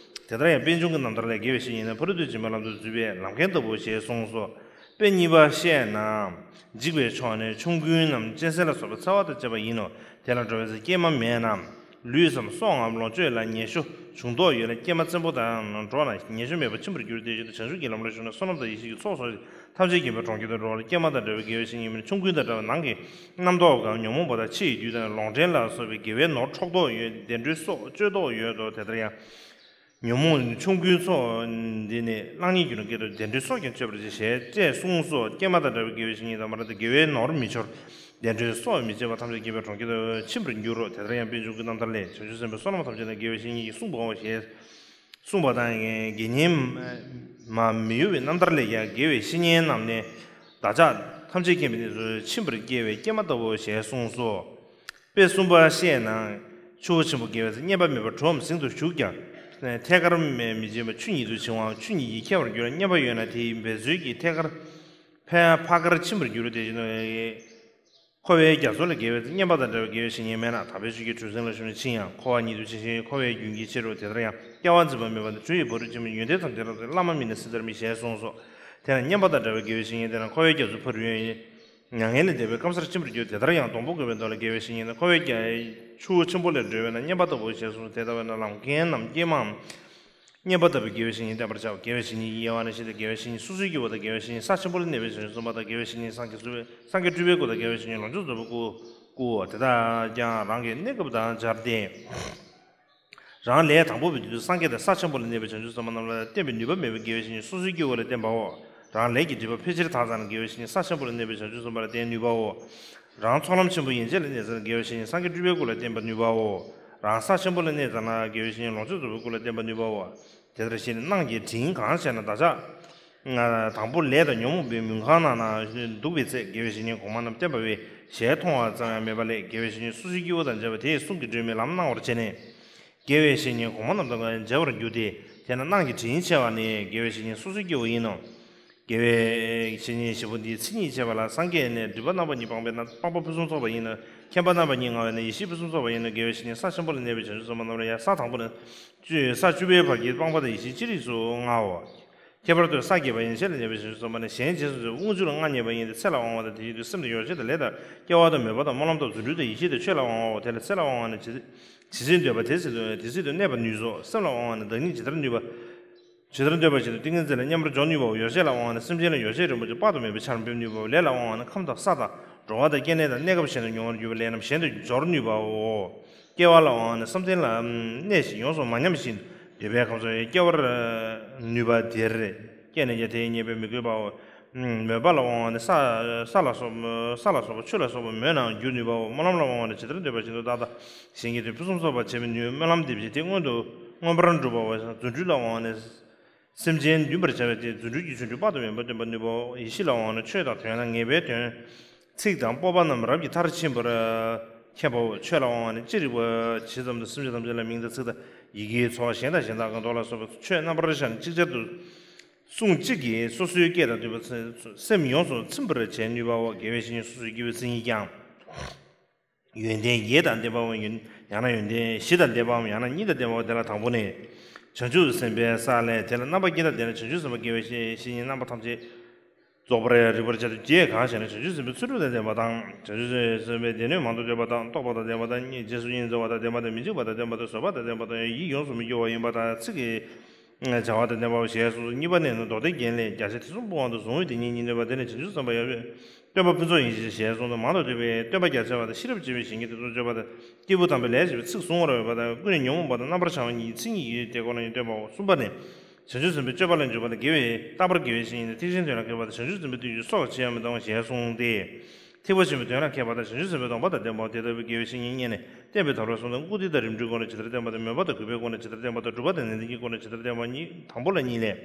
དེ་ལྟར་ཡང་པད་འབྱུང་གི་རྣམ་ཐར་ལས། དགེ་བའི་བཤེས་གཉེན་ནི་ཕ་རོལ་ཏུ་ཕྱིན་པའི་ལམ་དུ་འཛུད་པའི་ལམ་མཁན་ལྟ་བུའོ་ཞེས་གསུངས་སོ། དཔེ་གཉིས་པ་བཤད་ན། འཇིགས་པའི་ཕྱོགས་ནས་ཆོམ་རྐུན་ནམ་གཅན་གཟན་ལ་སོགས་པའི་ཚ་བ་དང་བཅས་པ་ཡིན་ནོ། དེ་ལ་འགྲོ་བའི་ཚེ་སྐྱེལ་མ་མེད་ན། ལུས་སམ་སྲོག་འམ་ལོངས་སྤྱོད་ལ་ངན་ཤོས་བྱུང་དོགས་ཡོད་ན། སྐྱེལ་མ་བཙན་པོ་དང་འགྲོགས་ན་ངན་ཤོས་མེད་པར་ཕྱིན་པར་འགྱུར། དེ་བཞིན་དུ་བྱང་ཆུབ་ཀྱི་ལམ་ལ་ཞུགས་ན་བསོད་ནམས་དང་ཡེ་ཤེས་ཀྱི་ཚོགས་སོགས་ཐམས་ཅད་མཁྱེན་པའི་གྲོང་ཁྱེར་དུ་འགྲོ་བ་ལ་སྐྱེལ་མ་དང་འདྲ་བའི་དགེ་བའི་བཤེས་གཉེན་ཡིན་མིན་ཆོམ་རྐུན་དང་འདྲ་བའི་ནང་གི་རྣམ་རྟོག་གམ་ཉོན་མོངས་པ་དང་ཕྱི་ཡི་བདུད་དང་ལོག་འདྲེན་ལ་སོགས་པའི་དགེ་བའི་ནོར་འཕྲོག་དོགས་ཡོད། བདེ་འགྲོའི་སྲོག་གཅོད་དོགས་ཡོད་དོ། དེ་ལྟར་ཡང་། ཉོན་མོངས་ཆོམ་རྐུན་ཚོགས་འདི་ནི་གླང་ཉིད་གྱུར་ནས་སྐད་དོད། བདེ་འགྲོའི་སྲོག་ཀྱང་གཅོད་པར་བྱེད་ཅེས་གསུངས་སོ། སྐྱེལ་མ་དང་འདྲ་བའི་དགེ་བའི་བཤེས་གཉེན་དང་མ་འདྲ་སྟེ། དགེ་བའི་ནོར་མི་འཆོར། བདེ་འགྲོའི་སྲོག་མི་གཅོད་པ་ཐམས་ཅད་མཁྱེན་པའི་གྲོང་ཁྱེར་དུ་ཕྱིན་པར་འགྱུར་རོ། དེ་ལྟར་ཡང་པད་འབྱུང་གི་རྣམ་ཐར་ལས། བྱང་ཆུབ་སེམས་དཔའི་བསོད་ནམས་ཐམས་ཅད་ནི་དགེ་བའི་བཤེས་གཉེན་གྱིས་བསྲུངས་པའོ་ཞེས་གསུངས་པ་དང་། དགེ་བསྙེན་མ་མི་གཡོ་བའི་རྣམ་ཐར་ལས་ཀྱང་། དགེ་བའི་བཤེས་གཉེན་རྣམས་ནི་བདག་ཅག་ཐམས་ཅད་མཁྱེན་པའི་གནས་སུ་ཕྱིན་པར་སྐྱེལ་བའི་སྐྱེལ་མ་ལྟ་བུའོ་ཞེས་གསུངས་སོ། དཔེ་གསུམ་པ་བཤད་ན། ཆུ་བོ་ཆེན་པོ་བརྒལ་བའི་ཚེ་རྔན་པ་མེད་པར་གྲོ་འམ་ཟིང་དུ་ཞུགས་ཀྱང་། ཐད་ཀར་མེ་མི་འབྱིན་པར་ཆུ་ཉིད་དུ་བྱིང་བའམ་ཆུ་ཉིད་ཀྱིས་ཁྱེར་བར་འགྱུར་ན། རྔན་པ་ཡོད་ན་དེ་ཡིས་འབད་རྩོལ་གྱིས་ཐད་ཀར་ཕ་ཕར་ཁར་ཕྱིན་པར་འགྱུར་རོ། དེ་བཞིན་དུ། འཁོར་བའི་རྒྱ་མཚོ་ལས་བརྒལ་བའི་ཚེ་རྔན་པ་དང་འདྲ་བའི་དགེ་བའི་བཤེས་གཉེན་མེད་ན། དག་པའི་ཆོས་ཀྱི་གྲུ་གཟིངས་ལ་ཞོན་ནས་ཕྱིན་ཡང་འཁོར་བ་ཉིད་དུ་བྱིང་ཞིང་འཁོར་བའི་རྒྱུན་གྱི་ཕྱིར་རོ། དེ་ལྟར་ཡང་སྐྱེ་བ་འཛིན་པ་མེད་པ་དང་གྲུ་ཡི་བར་དུ་ཕྱིན་པའི་ཡོན་ཏན་ཐམས་ཅད་རབ་ཏུ་བླ་མ་མིན་ན་སྲིད་མཐར་མི་ཞེས་གསུངས་སོ། དེས་ན་རྔན་པ་དང་འདྲ་བའི་དགེ་བའི་བཤེས་གཉེན་དེ་ན་འཁོར་བའི་རྒྱ་མཚོའི་ཕ་རོལ་ཡོད། མྱ་ངན་ལས་འདས་པའི་ཁམས་སར་ཕྱིན་པར་འགྱུར། དེ་ལྟར་ཡང་སྡོང་པོ་བཀོད་པའི་མདོ་ལས། དགེ་བའི་བཤེས་གཉེན་ནི་འཁོར་བའི་རྒྱ་ཆུ་བོ་ཆེན་པོ་ལས་སྒྲོལ་བས་ན་རྔན་པ་ལྟ་བུའོ་ཞེས་གསུངས་སོ། དེ་ལྟ་བས་ན་ལམ་མཁན་ནམ་སྐྱེལ་མའམ། རྔན་པ་ལྟ་བུའི་དགེ་བའི་བཤེས་གཉེན་བསྟེན་པར་བྱའོ། དགེ་བའི་བཤེས་གཉེན་གྱི་དབྱེ་བ་ནི་བཞི་སྟེ། དགེ་བའི་བཤེས་གཉེན་སོ་སོའི་སྐྱེ་བོ་དང་། དགེ་བའི་བཤེས་གཉེན་ས་ཆེན་པོ་ལ་གནས་པའི་བྱང་ཆུབ་སེམས་དཔའ་དང་། དགེ་བའི་བཤེས་གཉེན་སངས་རྒྱས་སུ། སངས་རྒྱས་སྤྲུལ་པའི་སྐུ་དང་། དགེ་བའི་བཤེས་གཉེན་ལོངས་སྤྱོད་རྫོགས་པའི་སྐུ། སྐུའོ། དེ་དག་ཀྱང་རང་གི་གནས་སྐབས་དང་སྦྱར་ཏེ། རང་ལས་དང་པོ་པའི་དུས་སུ་སངས་རྒྱས་དང་ས་ཆེན་པོ་ལ་གནས་པའི་བྱང་ཆུབ་སེམས་དཔའ་རྣམས་ལ་བསྟེན་པའི་ནུས་པ་མེད་པས་དགེ་བའི་བཤེས་གཉེན་སོ་སོའི་སྐྱེ་བོ་ལ་བསྟེན་པའོ། རང་ལས་ཀྱི་སྒྲིབ་པ་ཕལ་ཆེར་དག་ཙམ་ལ་དགེ་བའི་བཤེས་གཉེན་ས་ཆེན་པོ་ལ་གནས་པའི་བྱང་ཆུབ་སེམས་དཔའ་ལ་བསྟེན་ནུས་པའོ། རང་ཚོགས་ལམ་ཆེན་པོ་ཡན་ཆད་ལ་གནས་ཚར་ན་དགེ་བའི་བཤེས་གཉེན་སངས་རྒྱས་སྤྲུལ་པའི་སྐུ་ལ་བསྟེན་པར་ནུས་པའོ། རང་ས་ཆེན་པོ་ལ་གནས་ཚར་ན་དགེ་བའི་བཤེས་གཉེན་ལོངས་སྤྱོད་རྫོགས་པའི་སྐུ་ལ་བསྟེན་པར་ནུས་པའོ། དེ་ལྟར་བཤེས་ནས་སྣང་གི་དྲིན་གང་ཆེ་ན་བདག་ཅག་དང་པོ་ལས་དང་ཉོན་མོངས་པའི་མུན་ཁང་ནང་ན་འདུག་པའི་ཚེ། དགེ་བའི་བཤེས་གཉེན་གོང་མ་རྣམས་བསྟེན་པ་བས་ཞལ་མཐོང་བ་ཙམ་ཡང་མེད་པ་ལས། དགེ་བའི་བཤེས་གཉེན་སོ་སོའི་སྐྱེ་བོ་དང་མཇལ་བ་དེས་གསུང་གི་སྒྲོན་མེ་ལམ་སྣང་བར་བྱས་ནས། དགེ་བའི་བཤེས་གཉེན་གོང་མ་རྣམས་དང་མཇལ་བར་འགྱུར་ཏེ། དེས་ན་སྣང་གི་དྲིན་ཆེ་བ་ནི་དགེ་བའི་བཤེས་གཉེན་སོ་སོའི་སྐྱེ་བོ་ཡིན་ནོ། དགེ་བའི་བཤེས་གཉེན་བཞི་པོ་འདིའི་མཚན་ཉིད་འཆད་པ་ལ། སངས་རྒྱས་ནས་སྒྲིབ་པ་རྣམ་པ་གཉིས་སྤངས་པས་ན་སྤངས་པ་ཕུན་སུམ་ཚོགས་པ་ཡིན་ནོ། མཁྱེན་པ་རྣམ་པ་གཉིས་མངའ་བས་ན་ཡེ་ཤེས་ཕུན་སུམ་ཚོགས་པ་ཡིན་ནོ། དགེ་བའི་བཤེས་གཉེན་ས་ཆེན་པོ་ལ་གནས་པའི་བྱང་ཆུབ་སེམས་དཔའ་རྣམས་ལ་ཡང་ས་དང་པོ་ནས་ས་བཅུ་པའི་བར་གྱི་སྤངས་པ་དང་ཡེ་ཤེས་ཅི་རིགས་སུ་མངའོ། ཁྱད་པར་དུ་ས་བརྒྱད་པ་ཡན་ཆད་ལ་གནས་པའི་བྱང་ཆུབ་སེམས་དཔའ་ནི་གཞན་རྗེས་སུ་མཛད་དབང་ཕྱུག་ལ་མངའ་བརྙེས་པ་ཡིན་ཏེ། ཚེ་ལ་དབང་བ་དང་། དེ་བཞིན་དུ་སེམས་དང་ཡོ་བྱད་དང་ལས་དང་སྐྱེ་བ་དང་མོས་པ་དང་སྨོན་ལམ་དང་རྫུ་འཕྲུལ་དང་ཡེ་ཤེས་དང་ཆོས་ལ་དབང་བའོ། དེ་ལ་ཚེ་ལ་དབང་བ་ནི་ཇི་ཇི་སྲིད་འདོད་པ་དེ་སྲིད་དུ་དེ་སྲིད་དུ་གནས་པར་ནུས་སོ། སེམས་ལ་དབང་བ་ནི་བདག་ཉིད་ཇི་ལྟར་ནུས་པ། ཇི་ལྟར་འདོད་པ་བཞིན་དུ་ཏིང་ངེ་འཛིན་ལ་མཉམ་པར་འཇོག་ནུས་པའོ། ཡོ་བྱད་ལ་དབང་བ་ནི་སེམས་ཅན་ལ་ཡོ་བྱད་རིན་པོ་ཆེ་དཔག་ཏུ་མེད་པའི་ཆར་འབེབས་ནུས་པའོ། ལས་ལ་དབང་བ་ནི་ཁམས་དང་ས་དང་འགྲོ་བ་དང་སྐྱེ་གནས་དང་གནས་སྐབས་གཞན་དུ་མྱོང་བར་འགྱུར་བའི་ལས་རྣམས་གཞན་དུ་སྦྱོར་ནུས་པའོ། སྐྱེ་བ་ལ་དབང་བ་ནི་བསམ་གཏན་ལ་གནས་ཤིང་ཡོངས་སུ་མ་ཉམས་ཤིང་འདོད་པའི་ཁམས་སུ་སྐྱེ་བར་ནུས་པ་དེར་སྐྱེས་ནས་ཀྱང་དེ་ཡི་ཉེས་པས་མི་གོས་པའོ། མོས་པ་ལ་དབང་བ་ནི་ས་ས་ལ་སོགས་ས་ལ་སོགས་པ་ཆུ་ལ་སོགས་པ་མོས་ནའང་འགྱུར་ནུས་པའོ། སྨོན་ལམ་ལ་དབང་བ་ནི་ཇི་ལྟར་འདོད་པ་བཞིན་དུ་བདག་དང་གཞན་གྱི་དོན་ཕུན་སུམ་ཚོགས་པར་བྱེད་པའི་ནུས། སྨོན་ལམ་འདི་བཞིན་དེ་མངོན་དུ་མངོན་པར་འགྲུབ་པའོ། རྫུ་འཕྲུལ་ལ་དབང་བ་ནི། སེམས་ཅན་འདུན་པར་བྱ་བའི་ཚེ་རྫུ་འཕྲུལ་གྱི་ཆོ་འཕྲུལ་དཔག་ཏུ་མེད་པ་སྟོན་པར་ནུས་པའོ། ཡེ་ཤེས་ལ་དབང་བ་ནི་ཆོས་དང་དོན་ལ་ངེས་པའི་དོན་ཚིག་དང་སྤོབས་པ་རྣམས་རབ་ཀྱིས་མཐར་ཕྱིན་པར་མཁྱེན་པའོ། ཆོས་ལ་དབང་བ་ནི་ཅི་རིགས་པ་ཇི་ཙམ་དུ་སེམས་ཅན་ཐམས་ཅད་ལ་མིང་དང་ཚིག་དང་ཡི་གེའི་ཚོགས་གཞན་དང་གཞན་དག་གི་མདོ་ལ་སོགས་པའི་ཆོས་རྣམ་པར་ཤར་ནས་ཅིག་ཅར་དུ་གསུང་གཅིག་གིས་སོ་སོའི་སྐད་དང་མཐུན་པར་སེམས་ཡོངས་སུ་ཚིམ་པར་བྱེད་ནུས་པའོ། དགེ་བའི་བཤེས་གཉེན་སོ་སོའི་སྐྱེ་བོའི་མཚན་ཉིད་ཀྱང་། ཡོན་ཏན་བརྒྱད་དང་ལྡན་པའམ་ཡང་ན་ཡོན་ཏན་བཞི་དང་ལྡན་པའམ་ཡང་ན་གཉིས་དང་ལྡན་པའོ། དེ་ལ་དང་པོ་ནི། བྱང་ཆུབ་སེམས་དཔའི་ས་ལས། དེ་ལ་རྣམ་པ་བརྒྱད་དང་ལྡན་ན་བྱང་ཆུབ་སེམས་དཔའ་དགེ་བའི་བཤེས་གཉེན་རྣམ་པ་ཐམས་ཅད་རྫོགས་པར་རིག་པར་བྱ་སྟེ། བརྒྱད་གང་ཞེ་ན། བྱང་ཆུབ་སེམས་དཔའི་ཚུལ་ཁྲིམས་དང་ལྡན་པ་དང་། བྱང་ཆུབ་སེམས་དཔའི་སྡེ་སྣོད་མང་དུ་སྤྱོད་པ་དང་། རྟོགས་པ་དང་ལྡན་པ་དང་། རྗེས་སུ་སྙེག་འཛིན་པ་དང་ལྡན་པ་དང་། མི་འཇིགས་པ་དང་ལྡན་པ་དང་། བཟོད་པ་དང་ལྡན་པ་དང་། ཡིད་ཡོངས་སུ་མི་སྐྱོ་བ་ཡིན་པ་དང་། ཚིག་གི་བྱ་བ་དང་ལྡན་པའོ་ཞེས་གསུངས་སོ། གཉིས་པ་ནི་མདོ་སྡེ་རྒྱན་ལས། རྒྱ་ཆེ་ཐེ་ཚོམ་སྤོང་བ་དང་། གཟུང་བའི་དེ་ཉིད་སྙིང་འདོད་པ། དེ་ནི་བྱང་ཆུབ་སེམས་དཔའ་ཡང་སྟོན་པ་ཕུན་ཚོགས་ཡིན་ཞེས་གསུངས་ཏེ། མང་དུ་སྟོན་པའི་སྟོན་པ་རྒྱ་ཆེ་བ་དང་། ཤེས་རབ་ཆེན་པོའི་གཞན་གྱི་དེ་ཚོ་བརྗོད་པ་དང་། སྐྱེས་བུ་དམ་པའི་ལས་བྱེད་པའི་ཚིག་གཟུང་བར་འོས་པ་དང་། ཀུན་ནས་ཉོན་མོངས་པ་དང་རྣམ་པར་བྱང་བ་གཉིས་མཚན་ཉིད་ཀྱི་དེ་ཁོ་ན་ཡང་སྟོན་པའོ། གསུམ་པ་ནི། བྱང་ཆུབ་སེམས་དཔའི་སྤྱོད་པ་ལ་འཇུག་པ་དང་། དགེ་བའི་རྟག་པར་དགེ་བའི་བཤེས་གཉེན་དང་། ཐེག་ཆེན་དོན་ལ་མཁས་པ་དང་། བྱང་ཆུབ་སེམས་དཔའི་བསྟན་བཅོས་སྲོག་ཕྱིན་ཡང་མི་གཏོང་བ་ཞེས་གསུངས་ཏེ། ཐེག་པ་ཆེན་པོའི་དོན་ལ་མཁས་པ་དང་། བྱང་ཆུབ་སེམས་དཔའི་སྡོམ་པ་དང་ལྡན་པའོ། དེ་ལྟ་བུའི་དགེ་བའི་བཤེས་གཉེན་བསྙེན་ནས་བསྟན་པའི་དམ་ལ་སོང་དང་། བཀུར་སྟི་དང་རིམ་གྲོའི་སྒོ་ནས་ཇི་ལྟར་བསྟན་པ་དང་། མོས་པ་དང་གུས་པའི་སྒོ་ནས་ཇི་ལྟར་བསྟན་པ་དང་། སྒྲུབ་པ་དང་ནན་ཏན་གྱི་སྒོ་ནས་ཇི་ལྟར་བསྟན་པ་གཉིས། དང་པོ་ལ་གཉིས་ལས།